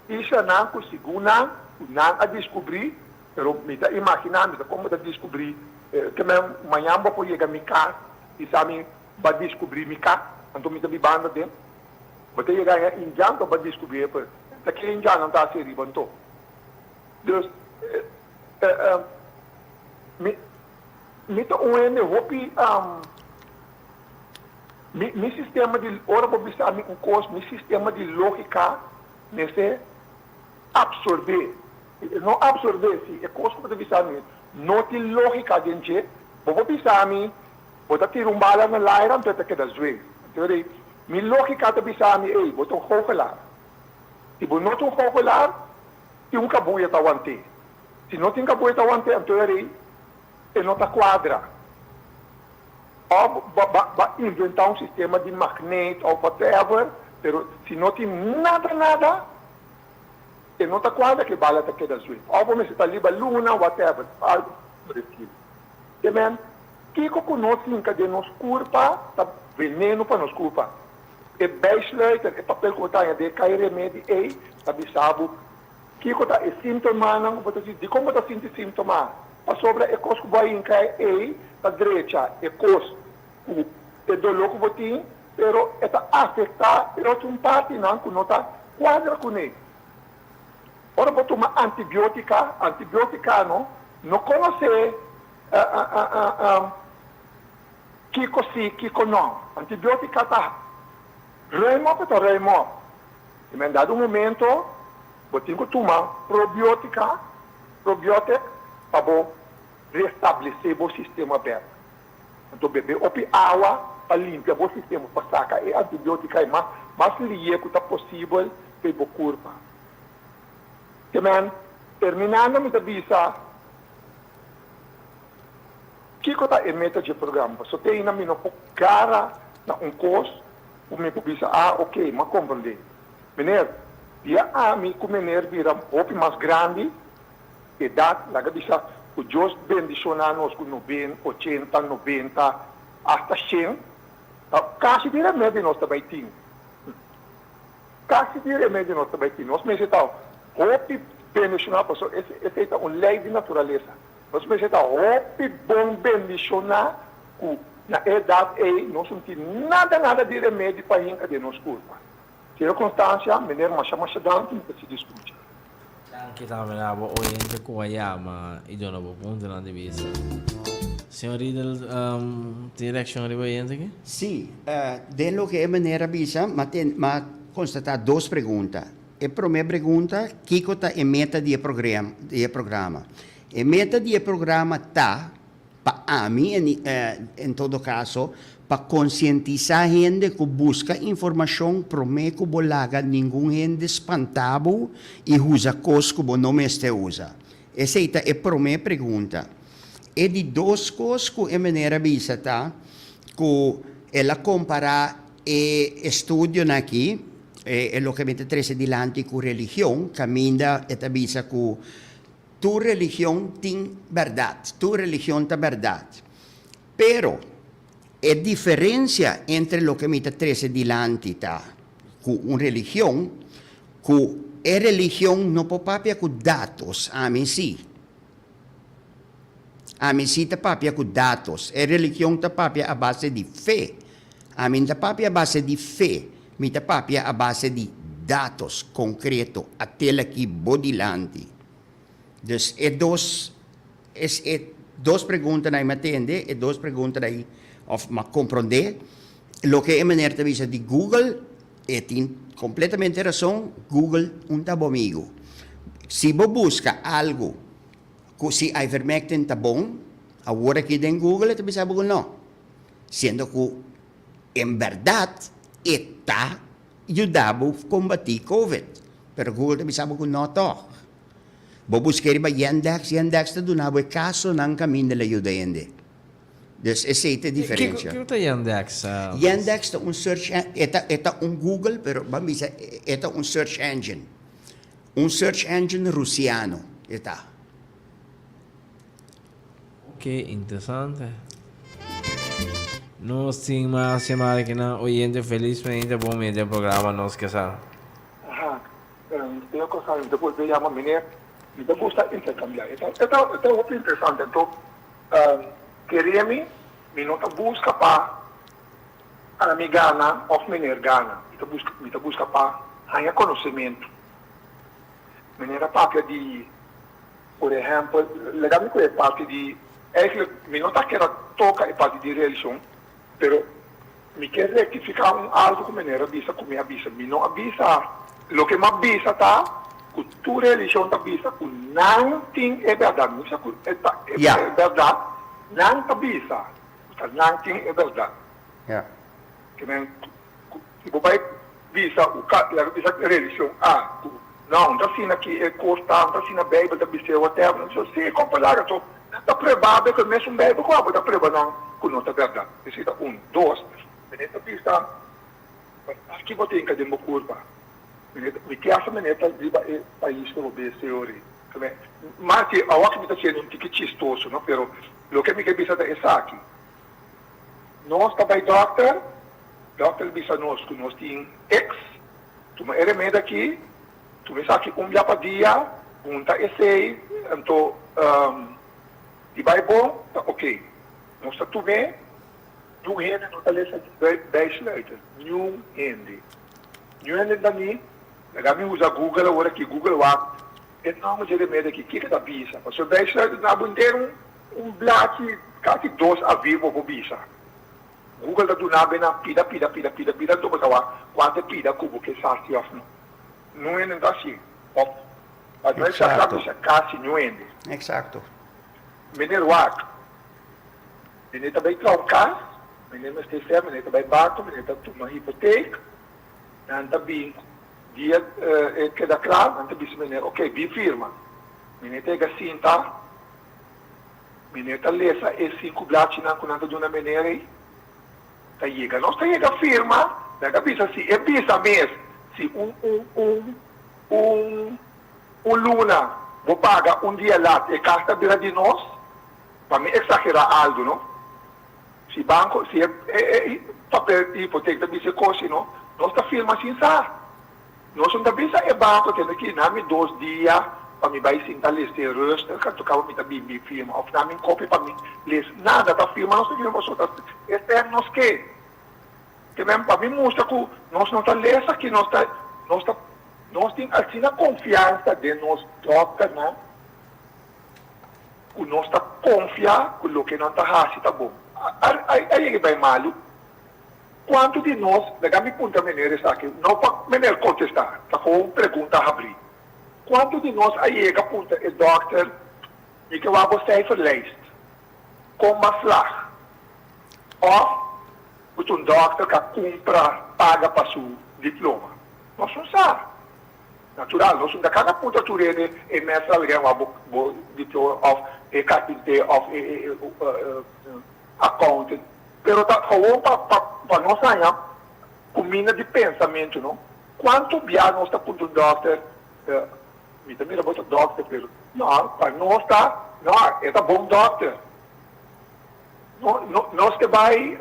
islanan ku segun nan ku nan a diskubrí. Pero mi ta imaginá mi ta kon bo ta diskubrí ke men mañan bo por yega mi kas i sa mi ba diskubrí mi kas anto mi ta bibando aden. Bo ta yega aña indjan anto ba diskubrí e pues ta ke indjannan ta hasi riba anto. Dus mi mi ta un hende hopi mi mi sistema di ora bo bisa mi un kos mi sistema di lógika mester absorbé. Si e no absorbé, si e kos ku bo ta bisa mi no tin lógika den dje, bo por bisa mi, bo ta tira un bala na laira anto e ta keda zweef. Anto e mi lógika ta bisa mi, ey, bo ta un goochelaar. Si bo no ta un goochelaar, tin un kabuya ta want'é. Si no tin kabuya ta want'é, anto e e no ta kuadra. Òf bo a inventá un sistema di magneet òf whatever, pero si no tin nada nada, E no ta cuadra cu e bala ta keda zweef. Of bo mester ta liba luna, whatever, algo por estilo. Te men, kico cu nos hinca den nos curpa ta veneno pa nos curpa. E bijsluiter, e papel cu bo ta haña den e cay remedi ey, ta bisa bo kico ta e sintomanan cu bo ta sinti. Dicon bo ta sinti sintoma? Pasobra e cos cu bo a hinca ey ta drecha e cos cu e dolor cu bo tin. Pero e ta afektá e otro partinan ku no ta kuadra kuné. Ora bo tuma antibiótika, antibiótika no no konosé kiko si, kiko no. Antibiótika ta ruim òp e ta ruim òp. I men dado un momento bo tin ku tuma probiótika, probiotic, pa bo restablesé bo sistema bèk. Anto bebe hopi awa pa limpia bo sistema pa saka e antibiotica e mas mas liye ku ta posibel p'e bo kurpa. Ke men, terminando mi ta bisa kiko ta e meta dje programa paso te ainda mi no por gara na un kos ku mi por bisa ah ok m'a komprende. Meneer, dia ami ku meneer bira hopi mas grandi Edat, laga bisa ku Dios bendishoná nos ku noben, ochenta, nobenta, asta shen, ta kasi di remedi nos ta bai tin. Kasi di remedi nos ta bai tin. Nos mester ta hopi bendishoná pasobra esei ta un lei di naturalesa. Nos mester ta hopi bon bendishoná ku na e edat ei nos no tin nada nada di remedi pa hinka den nos kurpa. Señor Constancia, meneer masha masha danki, mi ta sigui skucha. Danki tambe na bo oyente ku a yama i duna bo puntonan di bista. Señor Riedel tin reakshon riba oyente aki? Sí, den loke e meneer a bisa, m'a ten, m'a konstatá dos pregunta. E promé pregunta, kiko ta e meta di e programa, di e programa? E meta di e programa ta Pa ami, en todo kaso, pa konsientisá hende ku buska informashon promé ku bo laga ningun hende spantá bo i usa kos ku bo no mester usa. Esei ta e promé pregunta. E di dos kos ku e meneer a bisa ta ku el a kompará e estudionan aki, e loke mi ta trese dilanti ku religion, kaminda e ta bisa ku Tur religion tin bèrdat, tur religion ta bèrdat. Pero, e diferensia entre loke mi ta trese dilanti ta ku un religion, ku e religion no por papia ku datos, ami si. Ami si ta papia ku datos. E religion ta papia a base di fe. Ami no ta papia a base di fe, mi ta papia a base di datos konkreto, atel aki bo dilanti. Dus e dos es e dos preguntanan ei mi a tende, e dos preguntanan ei of mi a komprondé. Loke e meneer ta bisa di Google, e tin kompletamente rason, Google un ta bo amigu. Si bo buska algu ku si ivermectin ta bon, awor aki den Google e ta bisa bo ku no. Siendo ku en bèrdat e ta yuda bo kombatí covid, pero Google ta bisa bo ku no tòg. Bo busk'é riba Yandex, Yandex ta duna bo e kasonan kaminda el a yuda hende. Dus esei ta e diferensha. Kiko ta Yandex? Yandex ta un search e ta e ta un Google pero ban bisa e ta un search engine. Un search engine rusiano e ta. Ok, interesante. Nos tin mas yamada ki nan oyente felizmente bon bini den programa Nos Ke Sa. Aha, e cosa mi ta bolbe yama meneer, mi ta gusta intercambia. E ta e ta e ta hopi interesante. Anto kere mi, mi no ta busca pa ami gana of meneer gana. Mi ta busca mi ta busca pa haña conocemento. Meneer a papia di. Por ehèmpel, laga mi ku e parti di, eigenlijk mi no ta keda toka e parti di religion, pero mi ke rektifiká un algu ku meneer a bisa ku mi a bisa. Mi no a bisa, loke mi a bisa ta ku tur religion ta bisa ku nan tin e bèrdat. Mi no bisa ku e ta e bèrdat, nan ta bisa ku ta nan tin e bèrdat. Ke men Si bo bai bisa u ka laga bisa religion a ku no ta asina ki e kos ta, no ta asina beibel ta bis'é whatever, nan bisa si kon palabra anto nan ta prueba bo ku e mesun beibel ku abo ta prueba nan ku no ta bèrdat. Esei ta un. Dos, mene ta bisa aki bo tin ka den bo kurpa. Mene ta mi kiasa mene ta riba e pais ku bo bes teori. Mas di awor ki mi ta siendo un tiki chistoso no pero loke mi ke bisa ta esaki. Nos ta bai dòkter, dòkter bisa nos ku nos tin X, tuma e remedi aki, tuma esaki un bia pa dia, hunta esei, anto di bai bon ta oke. Nos ta tum'é, niun hende no ta lesa bijsluiter, niun hende. Niun hende ta ni, laga mi usa Google awor aki, Google wak e nòmber dje remedi aki, kiko ta bisa? Pasobra bijsluiter ta bo henter un. Un blachi casi dos a vier bo por bisa. Google ta duna bo nan pida pida pida pida pida anto bo ta wak cuanto e pida cu bo ke sa si of no. Nun hende no ta haci of pa no exagera bisa casi niun hende. Exacto. Meneer wak, meneer ta bay traha un cas, meneer mester ser, meneer ta bay banco, meneer ta tuma hipoteek, nan ta bin dia e keda cla, nan ta bisa meneer ok bin firma. Meneer ta yega sinta. Meneer ta lesa e sinku blachinan ku nan ta duna meneer ei. Ta yega nos ta yega firma, nan ta bisa si e bisa mes si un un un un un luna bo paga un dia lat e kas ta bira di nos, pa mi eksagerá algu no. Si banko si e e papel di hipotek ta bisa e kos si no, nos ta firma sin sa. Nos un ta bisa e banco tene ki na mi dos dia pa mi bay sinta lesa e rustig anto caba mi ta bin bin firma of na mi copia pa mi lesa nada ta firma nos ta firma pasobra ta esei nos ke ke men pa mi mustra cu nos no ta lesa ki nos ta nos ta nos tin asina confiansa den nos dokternan cu nos ta confia cu loke nan ta haci ta bon a yega bay malu. Kuantu di nos, laga mi puntra meneer esaki, no pa meneer kontestá, ta gewoon un pregunta habrí. Kuantu di nos a yega puntra e dòkter, Mi ke wak bo cijferlijst, kon b'a slag? Òf ku ta un dòkter ku a kumpra paga pa su diploma? Nos no sa. Natural, nos no ta kana puntra tur hende e mester algen wak bo diploma òf e karpinté òf e accountant. Pero ta gewoon pa pa pa nos haña cuminda di pensamentu no. Cuanto bia nos ta puntra un dokter, mi ta mira bo ta dokter pero no pa nos ta no e ta bon dokter. No no nos ke bai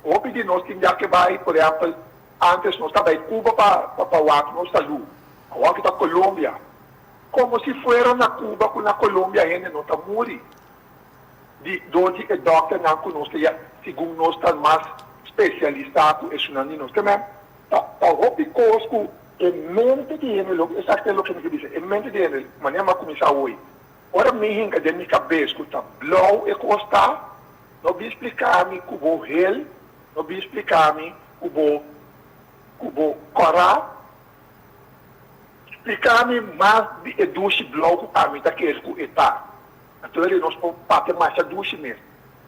hopi di nos tin bia ke bai por ehempel antes nos ta bai Cuba pa pa wak nos salu awor ki ta Colombia como si fuera na Cuba cu na Colombia hende no ta muri. Di dor di e dòkternan ku nos ta ya segun nos ta mas spesialisá ku esunnan di nos. Ke men ta ta hopi kos ku e mente di hende lo esaki ta loke mi ke bisa e mente di hende manera mi a kuminsá awoy ora mi hinka den mi kabes ku ta blou e kos ta no bin splika mi ku bo hel no bin splika mi ku bo ku bo kòrá splika mi mas di e dushi blou ku ami ta kere ku e ta. Anto eri nos por papia masha dushi mes.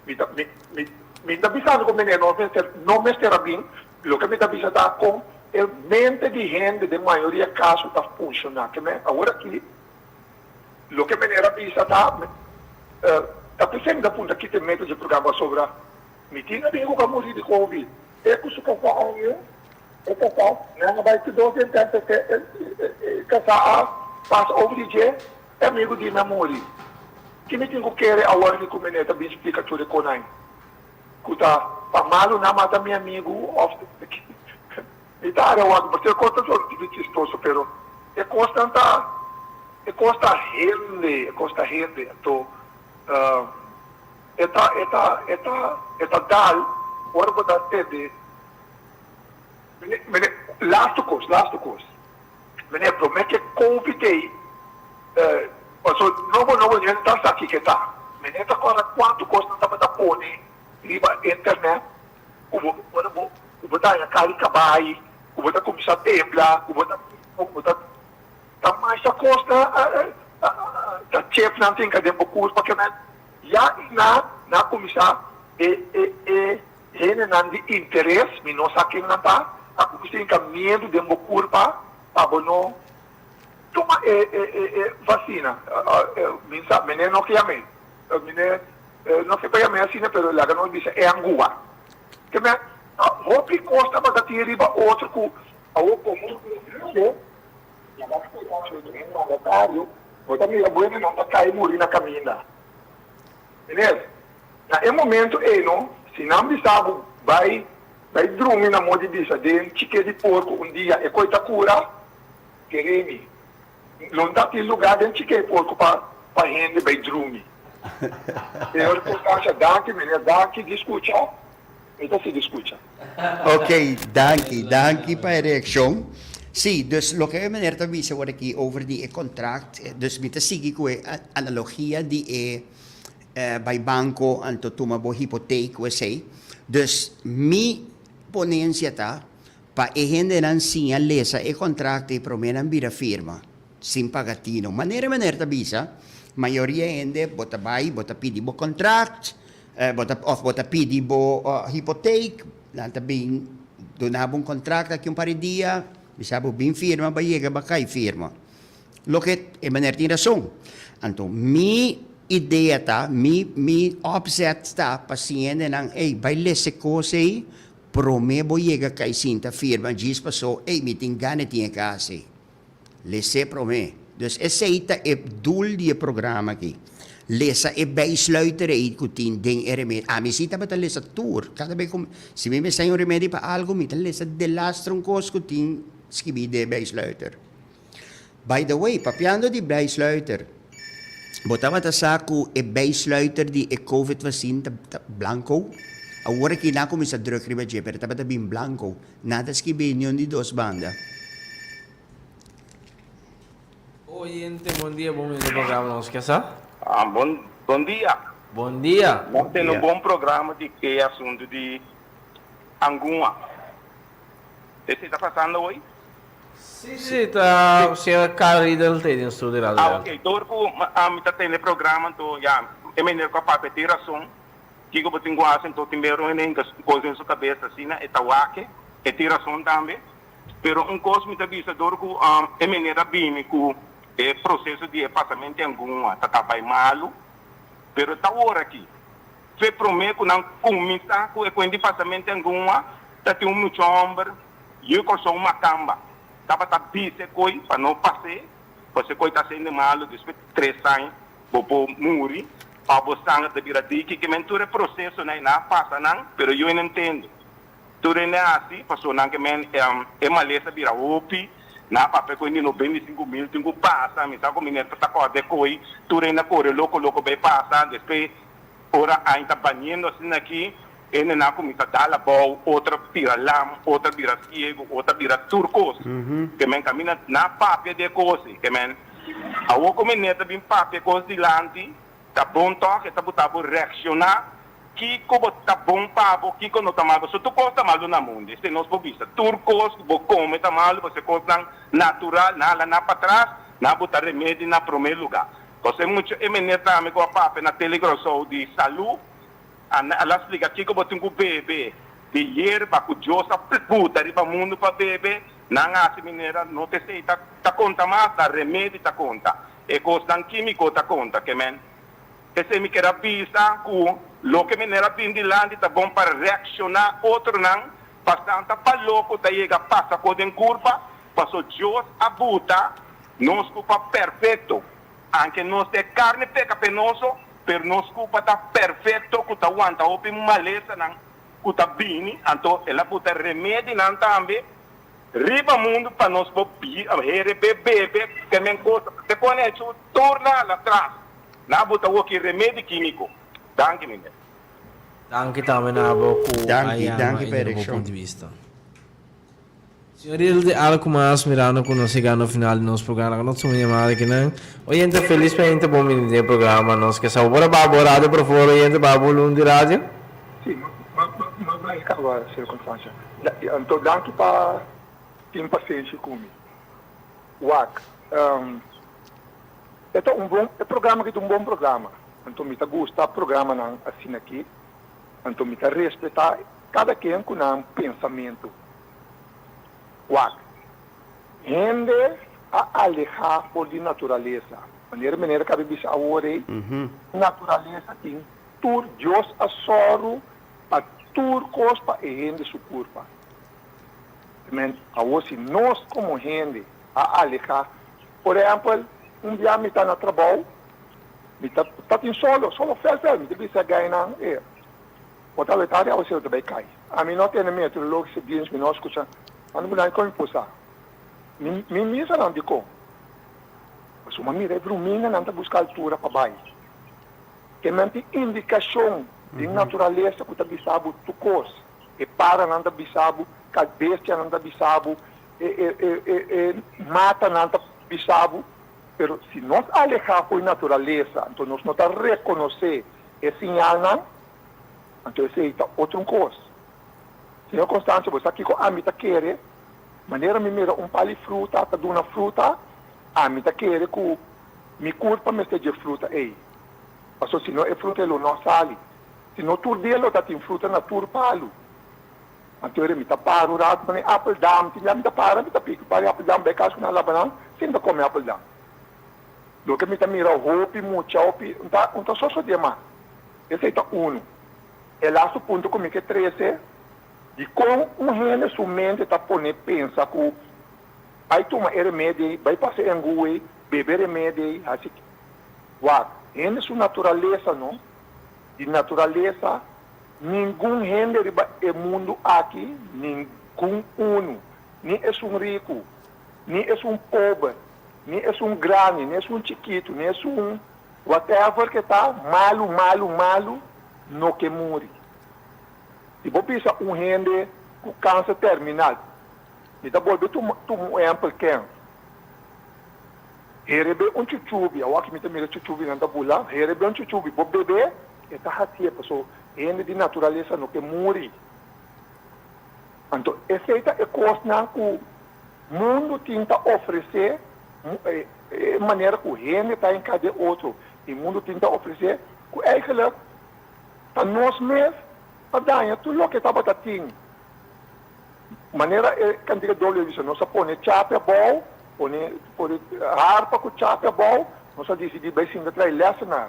Mi ta, mi, mi, mi ta bisando ku meneer no mester, no mester a bin, loke mi ta bisa ta kon e mente di hende den mayoria kaso ta funshoná. Ke men awor aki loke meneer a bisa ta, ta p'esei mi ta puntra ki ta e meta dje programa pasobra mi tin amigu ku a muri di covid, e ku su kasá a yu, e kasá, nan a bai tur dos den tènt e, e kasá a pasa over di dje. E amigu di mi a muri. Ki mi tin ku kere awor di ku mi neta bin splika tur e konai ku ta pa malu nan mata mi amigu of mi ta hari awor pasobra e kos ta solo tiki chistoso pero e kosnan ta e kos ta hende e kos ta hende anto e ta e ta e ta e ta dal ora bo ta tende mene lastu kos lastu kos. Meneer, prome ke covid ei, paso nobo nobo hende ta sa kiko e ta. Meneer ta kòrda kuantu kos nan tabata pone riba internet ku bo ora bo ku bo ta haña kari kabai, ku bo ta kuminsá tembla, ku bo ta ku bo ta ta masha kos ta ta chef nan tin den bo kurpa ke men ya i na nan a kuminsá e e e Hendenan di interes, mi no sa ken nan ta, a cuminsa hinca miedu den bo curpa pa bo no tuma e e vacina. Mi sa, mene no ke yam'e, mene no ke pa yam'e asina, pero laga nos bisa e angua. Ke men, hopi cos tabata tin riba otro cu awor como hende, laga nos pensa den un mandatario, bo ta mira bo hendenan ta cay muri na caminda. Meneer, na e momento ei no, si nan bisa bo bai bai drumi na mo di bisa den chike di porco un dia e coi ta cura, kere mi, lo no ta tin lugar den chike di porco pa pa hende bai drumi. Señor Constancia, danki meneer, danki di scucha, mi ta sigui scucha. Ok, danki, danki pa e reaccion. Sí, dus loke e meneer ta bisa awor aki over di e contract, dus mi ta sigui cu e analogia di e bai banco anto tuma bo hipoteek o esey. Dus mi ponencia ta pa e hendenan siña lesa e contract y prome nan bira firma sin paga tino. Manera meneer ta bisa, mayoria hende bo ta bai bo ta pidi bo contract Bo ta of bo ta pidi bo hipoteek, nan ta bin duna bo un contract aki un par di dia, bisa bo bin firma, bo a yega bo a kai firma. Loke e meneer tin rason. Anto mi idea ta, mi mi opzet ta pa siña hendenan, ey bai lesa e kos ey prome bo yega kai sinta firma djis paso ey mi tin gana tin e kas ey. Les'é promé. Dus esei ta e doel di e programa aki. Lesa e bijsluiter ei ku tin den e remedi. Ami si tabata lesa tur. Kada bes ku si mi mester haña un remedi pa algu, mi ta lesa delastre un kos ku tin skibí den e bijsluiter. By the way, papiando di bijsluiter, bo tabata sa ku e bijsluiter di e covid vaccine ta ta blanko? Awor aki nan a kuminsá druk riba dje, pero e tabata bin blanko. Nan ta skibí niun di dos banda. Oyente, bon dia, bon bini na programa Nos Ke Sa. Ah, bon, bon dia. Bon dia. Nos tene un bon programa di e asuntu di angua. Esei ta pasando hoy? Si, si, ta señor Carl Riedel ta den studio rato Ah, ya. ok. Door ku mi ta tende e programa anto ya, e meneer ku a papia tin rason. Kiko bo tin ku hasi anto tin bero hende hinka kos den su kabes asina, e ta wak, e tin rason tambe. Pero un kos mi ta bisa dor ku e meneer a bini ku e proseso di e pasamento di angua ta ta bai malu, pero ta ora aki fe prome ku nan kuminsá ku e kuent di pasamento di angua ta tin un mucha hòmber yu Kòrsou makamba tabata bisa e koi pa no pas'é, pasobra e koi ta hasiendo malu despues di tres aña bo por muri òf bo sanger ta bira diki, ke men tur e prosesonan e nan a pasa nan pero yu e no ntende. Tur hende a hasi pasobra nan ke men e malesa bira hopi. Nan a papia ku hende 95,000 tin ku pasa. Mi sa ku mi neta ta kòrda e koi. Tur hende a kore loko loko bai pasa. Despues ora aña ta baniendo asina aki. Hendenan a kuminsá dal abou, otro a bira lam, otro a bira siegu, otro a bira tur kos. Ke men kaminda nan a papia di e kos ei. Ke men awor ku meneer ta bin papia e kos dilanti, ta bon tòg, e ta buta bo reakshoná kiko bo ta bon pa bo, kiko no ta mal. Pasobra tur kos ta malu na mundu, esei nos por bisa. Tur kos ku bo kome ta malu, pasobra e kosnan natural, nan hala nan patras, nan a buta remedi na promé lugá. Pasobra e mucha e meneer tambe ku a papia na Tele Curaçao di salú, A la splika kiko bo tin ku bebe di yerba ku Dios a buta riba mundu pa bebe. Nan a hasi manera no ta esei ta ta konta mas, ta remedi ta konta, e kosnan kimiko ta konta. Ke men esei mi kier a bisa ku loke manera bin dilanti ta bon pa reakshoná otronan bastante pa loko ta yega pasa ko den kurpa, paso Dios a buta nos kurpa perfekto. Anke nos ta e karni pekapenoso, pero nos kurpa ta perfekto ku ta wanta hopi malesanan ku ta bini. Anto el a buta remedinan tambe riba mundu pa nos por herebe, bebe, temen kos. Te pone hechu tur na hala tras. Nan a buta woki remedi kimiko. Danki, meneer. Danki tambe na abo ku a Danki, yama danki i pa e duna bo reakshon. punto di bista. Señor Riedel di algo mas mirando cu nos yegando final di nos programa laga nos tuma yamada akinan. Oyente felis pa hende bon bini den e programa nos ke sa bo por a baha bo radio por favor oyente baha volum di radio. Sí, mas bai caba señor Constancio. Anto danki pa tin pasenshi cu mi. Wak, e ta un bon, e programa aki ta un bon programa. Anto mi ta gusta programanan asina aki. Anto mi ta respetá kada ken ku nan pensamentu. Wak, hende a alehá for di naturalesa. Manera meneer a kaba di bisa awor ei, naturalesa tin tur, Dios a sòru pa tur kos pa e hende su kurpa. Men, awor si nos komo hende a alehá, por ehèmpel, un bia mi ta na trabou, Mi ta ta tin solo, solo fel fel, mi ta bisa gainan e bo ta weta di awacero ta bay cay. Ami no tene meteorologische dienst, mi no a scucha, ando cu nan con mi por sa. Mi mi misa nan dicon. Pasobra mi mira e bruminganan ta busca altura pa bay. Te men tin indicacion den naturalesa cu ta bisa bo tur cos. E paranan ta bisa bo, cal bestianan ta bisa bo, e e e e e matanan ta bisa bo. Pero si nos alehá fo'i naturalesa, anto nos no ta rekonosé e siñalnan, anto esei ta otro un kos. Señor Constancio, bo sa kiko ami ta kere? Manera mi mira un pal di fruta ta duna fruta, ami ta kere ku mi kurpa mester dje fruta ei. Pasobra si no e fruta ei lo no sali. Si no tur dia lo ta tin fruta na tur palu. Anto ere mi ta para un rato pa mi appeldam, tin bia mi ta para mi ta piki un par di appeldam bai kas ku nan laba nan sin ta kome appeldam. Loke mi ta mira hopi mucha hopi un ta un ta sosodé mas. Esei ta unu. E lastu punto ku mi ke trese dikon un hende su mente ta pone pensa ku bai tuma e remedi ei, bai pasa e angu ei, bebe e remedi ei, hasi wak. Hende su naturalesa no, di naturalesa Ningun hende riba e mundu aki, ningun unu, ni esun riku, ni esun pober, ni esun grandi, ni esun chikitu, ni esun whatever ke ta, malu, malu, malu, no ke muri. Si bo bisa un hende ku kanser terminal, mi ta bolbe tuma tuma un ehèmpel ken, herebe un chuchubi, awor aki mi ta mira chuchubinan ta bula, herebe un chuchubi, bo bebe, E ta hacié paso hende di naturalesa no ke muri. Anto esei ta e kosnan ku mundu tin ta ofresé, e manera ku hende ta hinká den otro i mundu tin ta ofresé, ku eigenlijk ta nos mes ta daña tur loke tabata tin. Manera e kantika doble a bisa, nos a pone chape abou, pone pone harpa ku chape abou, nos a disidí bai sinta trae lèsenar.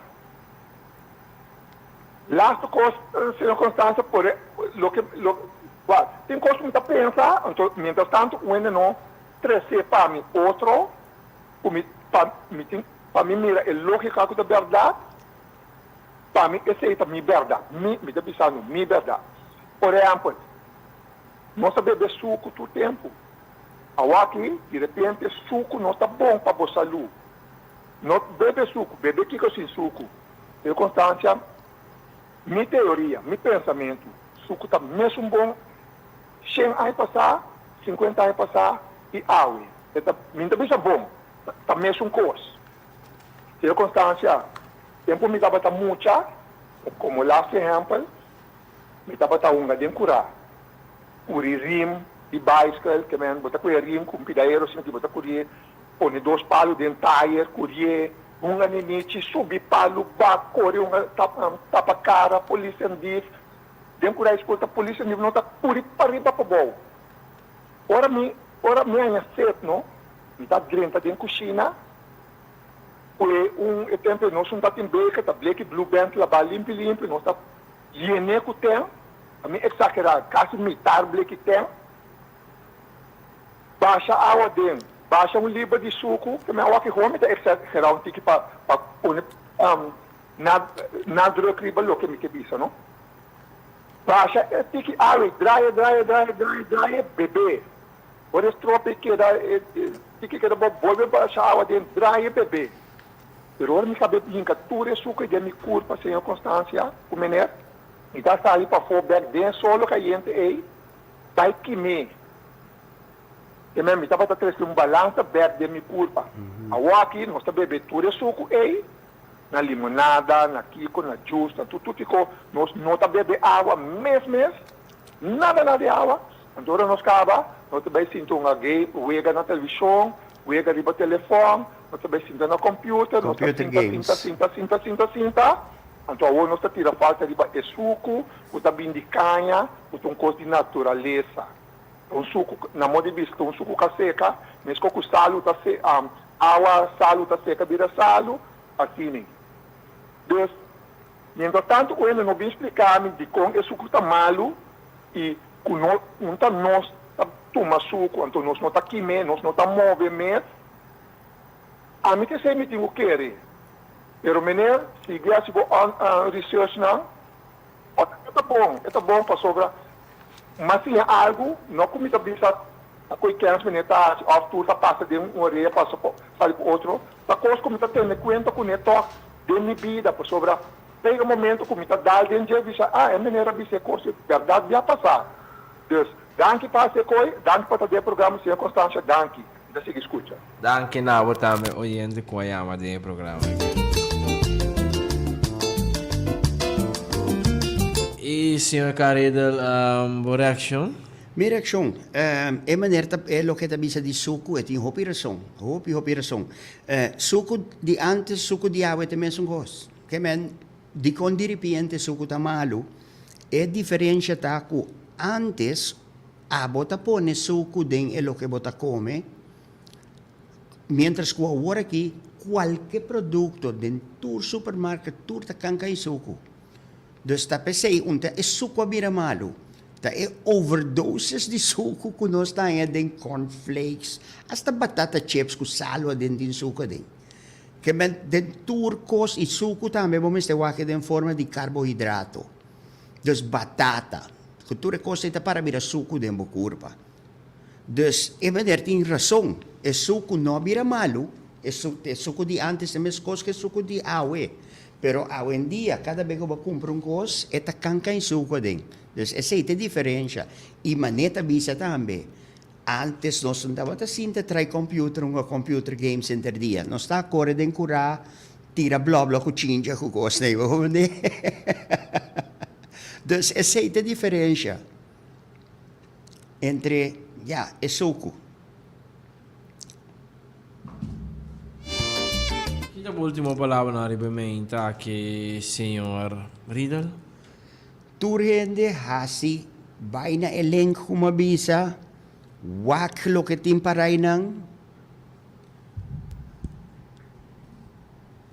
Laatste kos, señor Constanza, por e loke lo wak, tin kos ku mi ta pensa, anto mientras tanto un hende no trese pa mi otro ku mi pa mi tin pa mi mira e logika ku ta bèrdat, pa mi esei ta mi bèrdat, mi mi ta bisando mi bèrdat. Por ehèmpel, nos ta bebe suku tur tempu, awaki di repente suku no ta bon pa bo salú. No bebe suku, bebe kiko sin suku. Señor Constancia, mi teoria, mi pensamentu, Suku ta mesun bon shen aña pasá, sinkuenta aña pasá i awe. E ta, mi no ta bisa bon, ta mesun kos. Señor Constancia, tempu mi tabata mucha, komo lastu ehèmpel, mi tabata hunga den kurá, kuri rim di baiskel, ke men bo ta kue rim ku un pidaero sinti bo ta kurié, pone dos palu den tayer, kurié, hunga ninichi, subi palu, bak, kore hunga tapa kara, polis en dief, den kurá e skol ta polis en dief, no ta kuri pariba pabou. Ora mi ora mi haña set no, mi ta drenta den kushina ku e un e tempu nos un ta tin beker ta bleki blue band labá limpi limpi nos ta yen'é ku ten, a mi eksagerá kasi mitar bleki ten, basha awa den, basha un liber di suku, ke mi a wak homi ta eksagerá un tiki pa pa pone nadruk riba loke mi ke bisa no. Basha e tiki awe, draai, draai, draai, draai, draai, bebe. Ora e stroop e keda, e tiki keda bo bolbe basha awa den, draai e bebe. Pero ora mi kab'é hinka tur e suku den mi kurpa, señor Constancia ku meneer, mi ta sali pafó bèk den e solo kayente ei, bai kim'é. Te men mi tabata trese un balansa bèk den mi kurpa. Awor aki nos ta bebe tur e suku ei, na limonada, na kiko, na juice, na tur tur kiko, nos no ta bebe awa mes mes, nada nada di awa, anto ora nos kaba nos ta bai sinta un game, wega na televishon, wega riba telefòn, nos ta bai sinta na computer, nos ta Computer sinta, games. sinta, sinta, sinta, sinta, sinta, anto awor nos ta tira falta riba e suku ku ta bin di kaña, ku ta un kos di naturalesa. Ta un suku, na modo di bisa, ta un suku ka seka, meskos ku salu ta se, awa salu ta seka bira salu, asina. Dus, mientras tanto ku hende no bin splika mi dikon e suku ta malu i ku no un ta nos ta tuma suku, anto nos no ta kim'é, nos no ta move mes, ami ta esei mi tin ku kere. Pero meneer, sigui hasi bo researchnan. E ta bon, e ta bon pasobra m'a siña algu, no ku mi ta bisa ta koe kèns meneer ta hasi òf tur ta pasa den un orea pasa pa sali pa otro, ta kos ku mi ta tene kuenta kuné tòg den mi bida pasobra pega momento ku mi ta dal den dje bisa ah e meneer a bisa e kos ei bèrdat bia pasa. Dus danki pa hasi e koe, danki pa ta den e programa señor Constancia danki, mi ta sigui skucha. Danki na bo tambe oyente ku a yama den e programa aki. I señor Caridel, bo reakshon? Mi reakshon, e meneer ta e loke ta bisa di suku e tin hopi rason, hopi hopi rason. Suku di antes, suku di awe ta e mesun kos. Ke men dikon diripiente suku ta malu? E diferensha ta ku antes abo ta pone suku den e loke bo ta kome, Mientras cu awor aki cualke producto den tur supermarket tur ta canca y sucu. Dus ta pesey un ta e sucu a bira malu. Ta e overdoses di sucu cu nos ta haña den cornflakes, hasta batata chips cu salo aden tin sucu aden. Ke men den tur cos y sucu tambe bo mester wak den forma di carbohidrato. Dus batata, cu tur e cos ey ta para bira sucu den bo curpa. Dus e meneer tin rason, e suku no a bira malu, e e suku di antes ta meskos ku e suku di awe, pero awendia kada bes ku bo kumpra un kos e ta kanka e suku aden, dus esei ta e diferensha, i manera ta bisa tambe, antes nos no tabata sinta trai computer hunga computer games henter dia, nos ta kore den kura tira blòblò ku chincha ku kosnan, bo comprende? Dus esei ta e diferensha. Entre, ya, e suku. Ki ta bo ultimo palabranan riba e meinta aki, señor Riedel? Tur hende hasi bai na e link ku mi a bisa, wak loke tin para einan.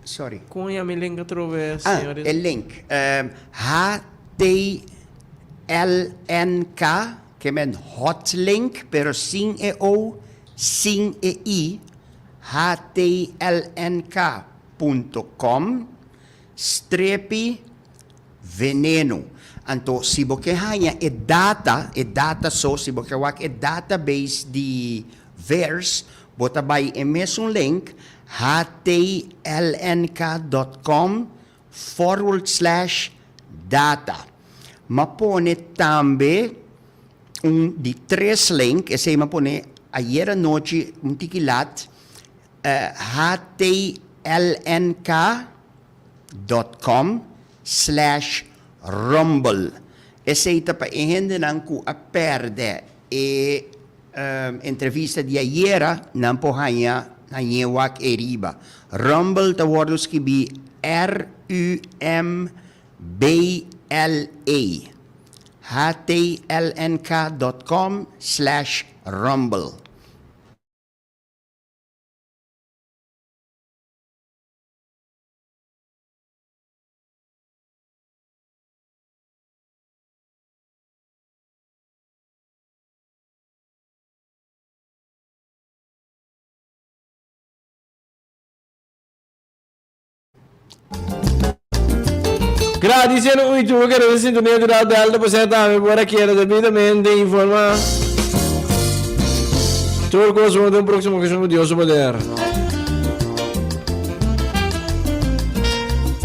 Sorry. Kon ya mi link atrobe, señor Riedel? Ah, e link. HTLNK, ke men hotlink, pero sin e O, sin e I, htlnk punto com, strepi veneno. Anto, si bo ke haña e data, e data so, si bo ke wak e database di VAERS, bo ta bai e mesun link, htlnk dot com forward slash data. M'a pone tambe un di tres link, esei m'a pone ayera nochi un tiki lat, htlnk dot com slash rumble. Esei ta pa e hendenan ku a pèrdè e entrevista di ayera, nan por haña hañ'é wak ei riba. Rumble ta wòrdu skibí R-U-M B-L-E. Htlnk dot com slash rumble. Gradiciendo un y tur que sintonía durante Delta por ser también por aquí debidamente informa. Tur cos un próximo ocasión con Dios su poder.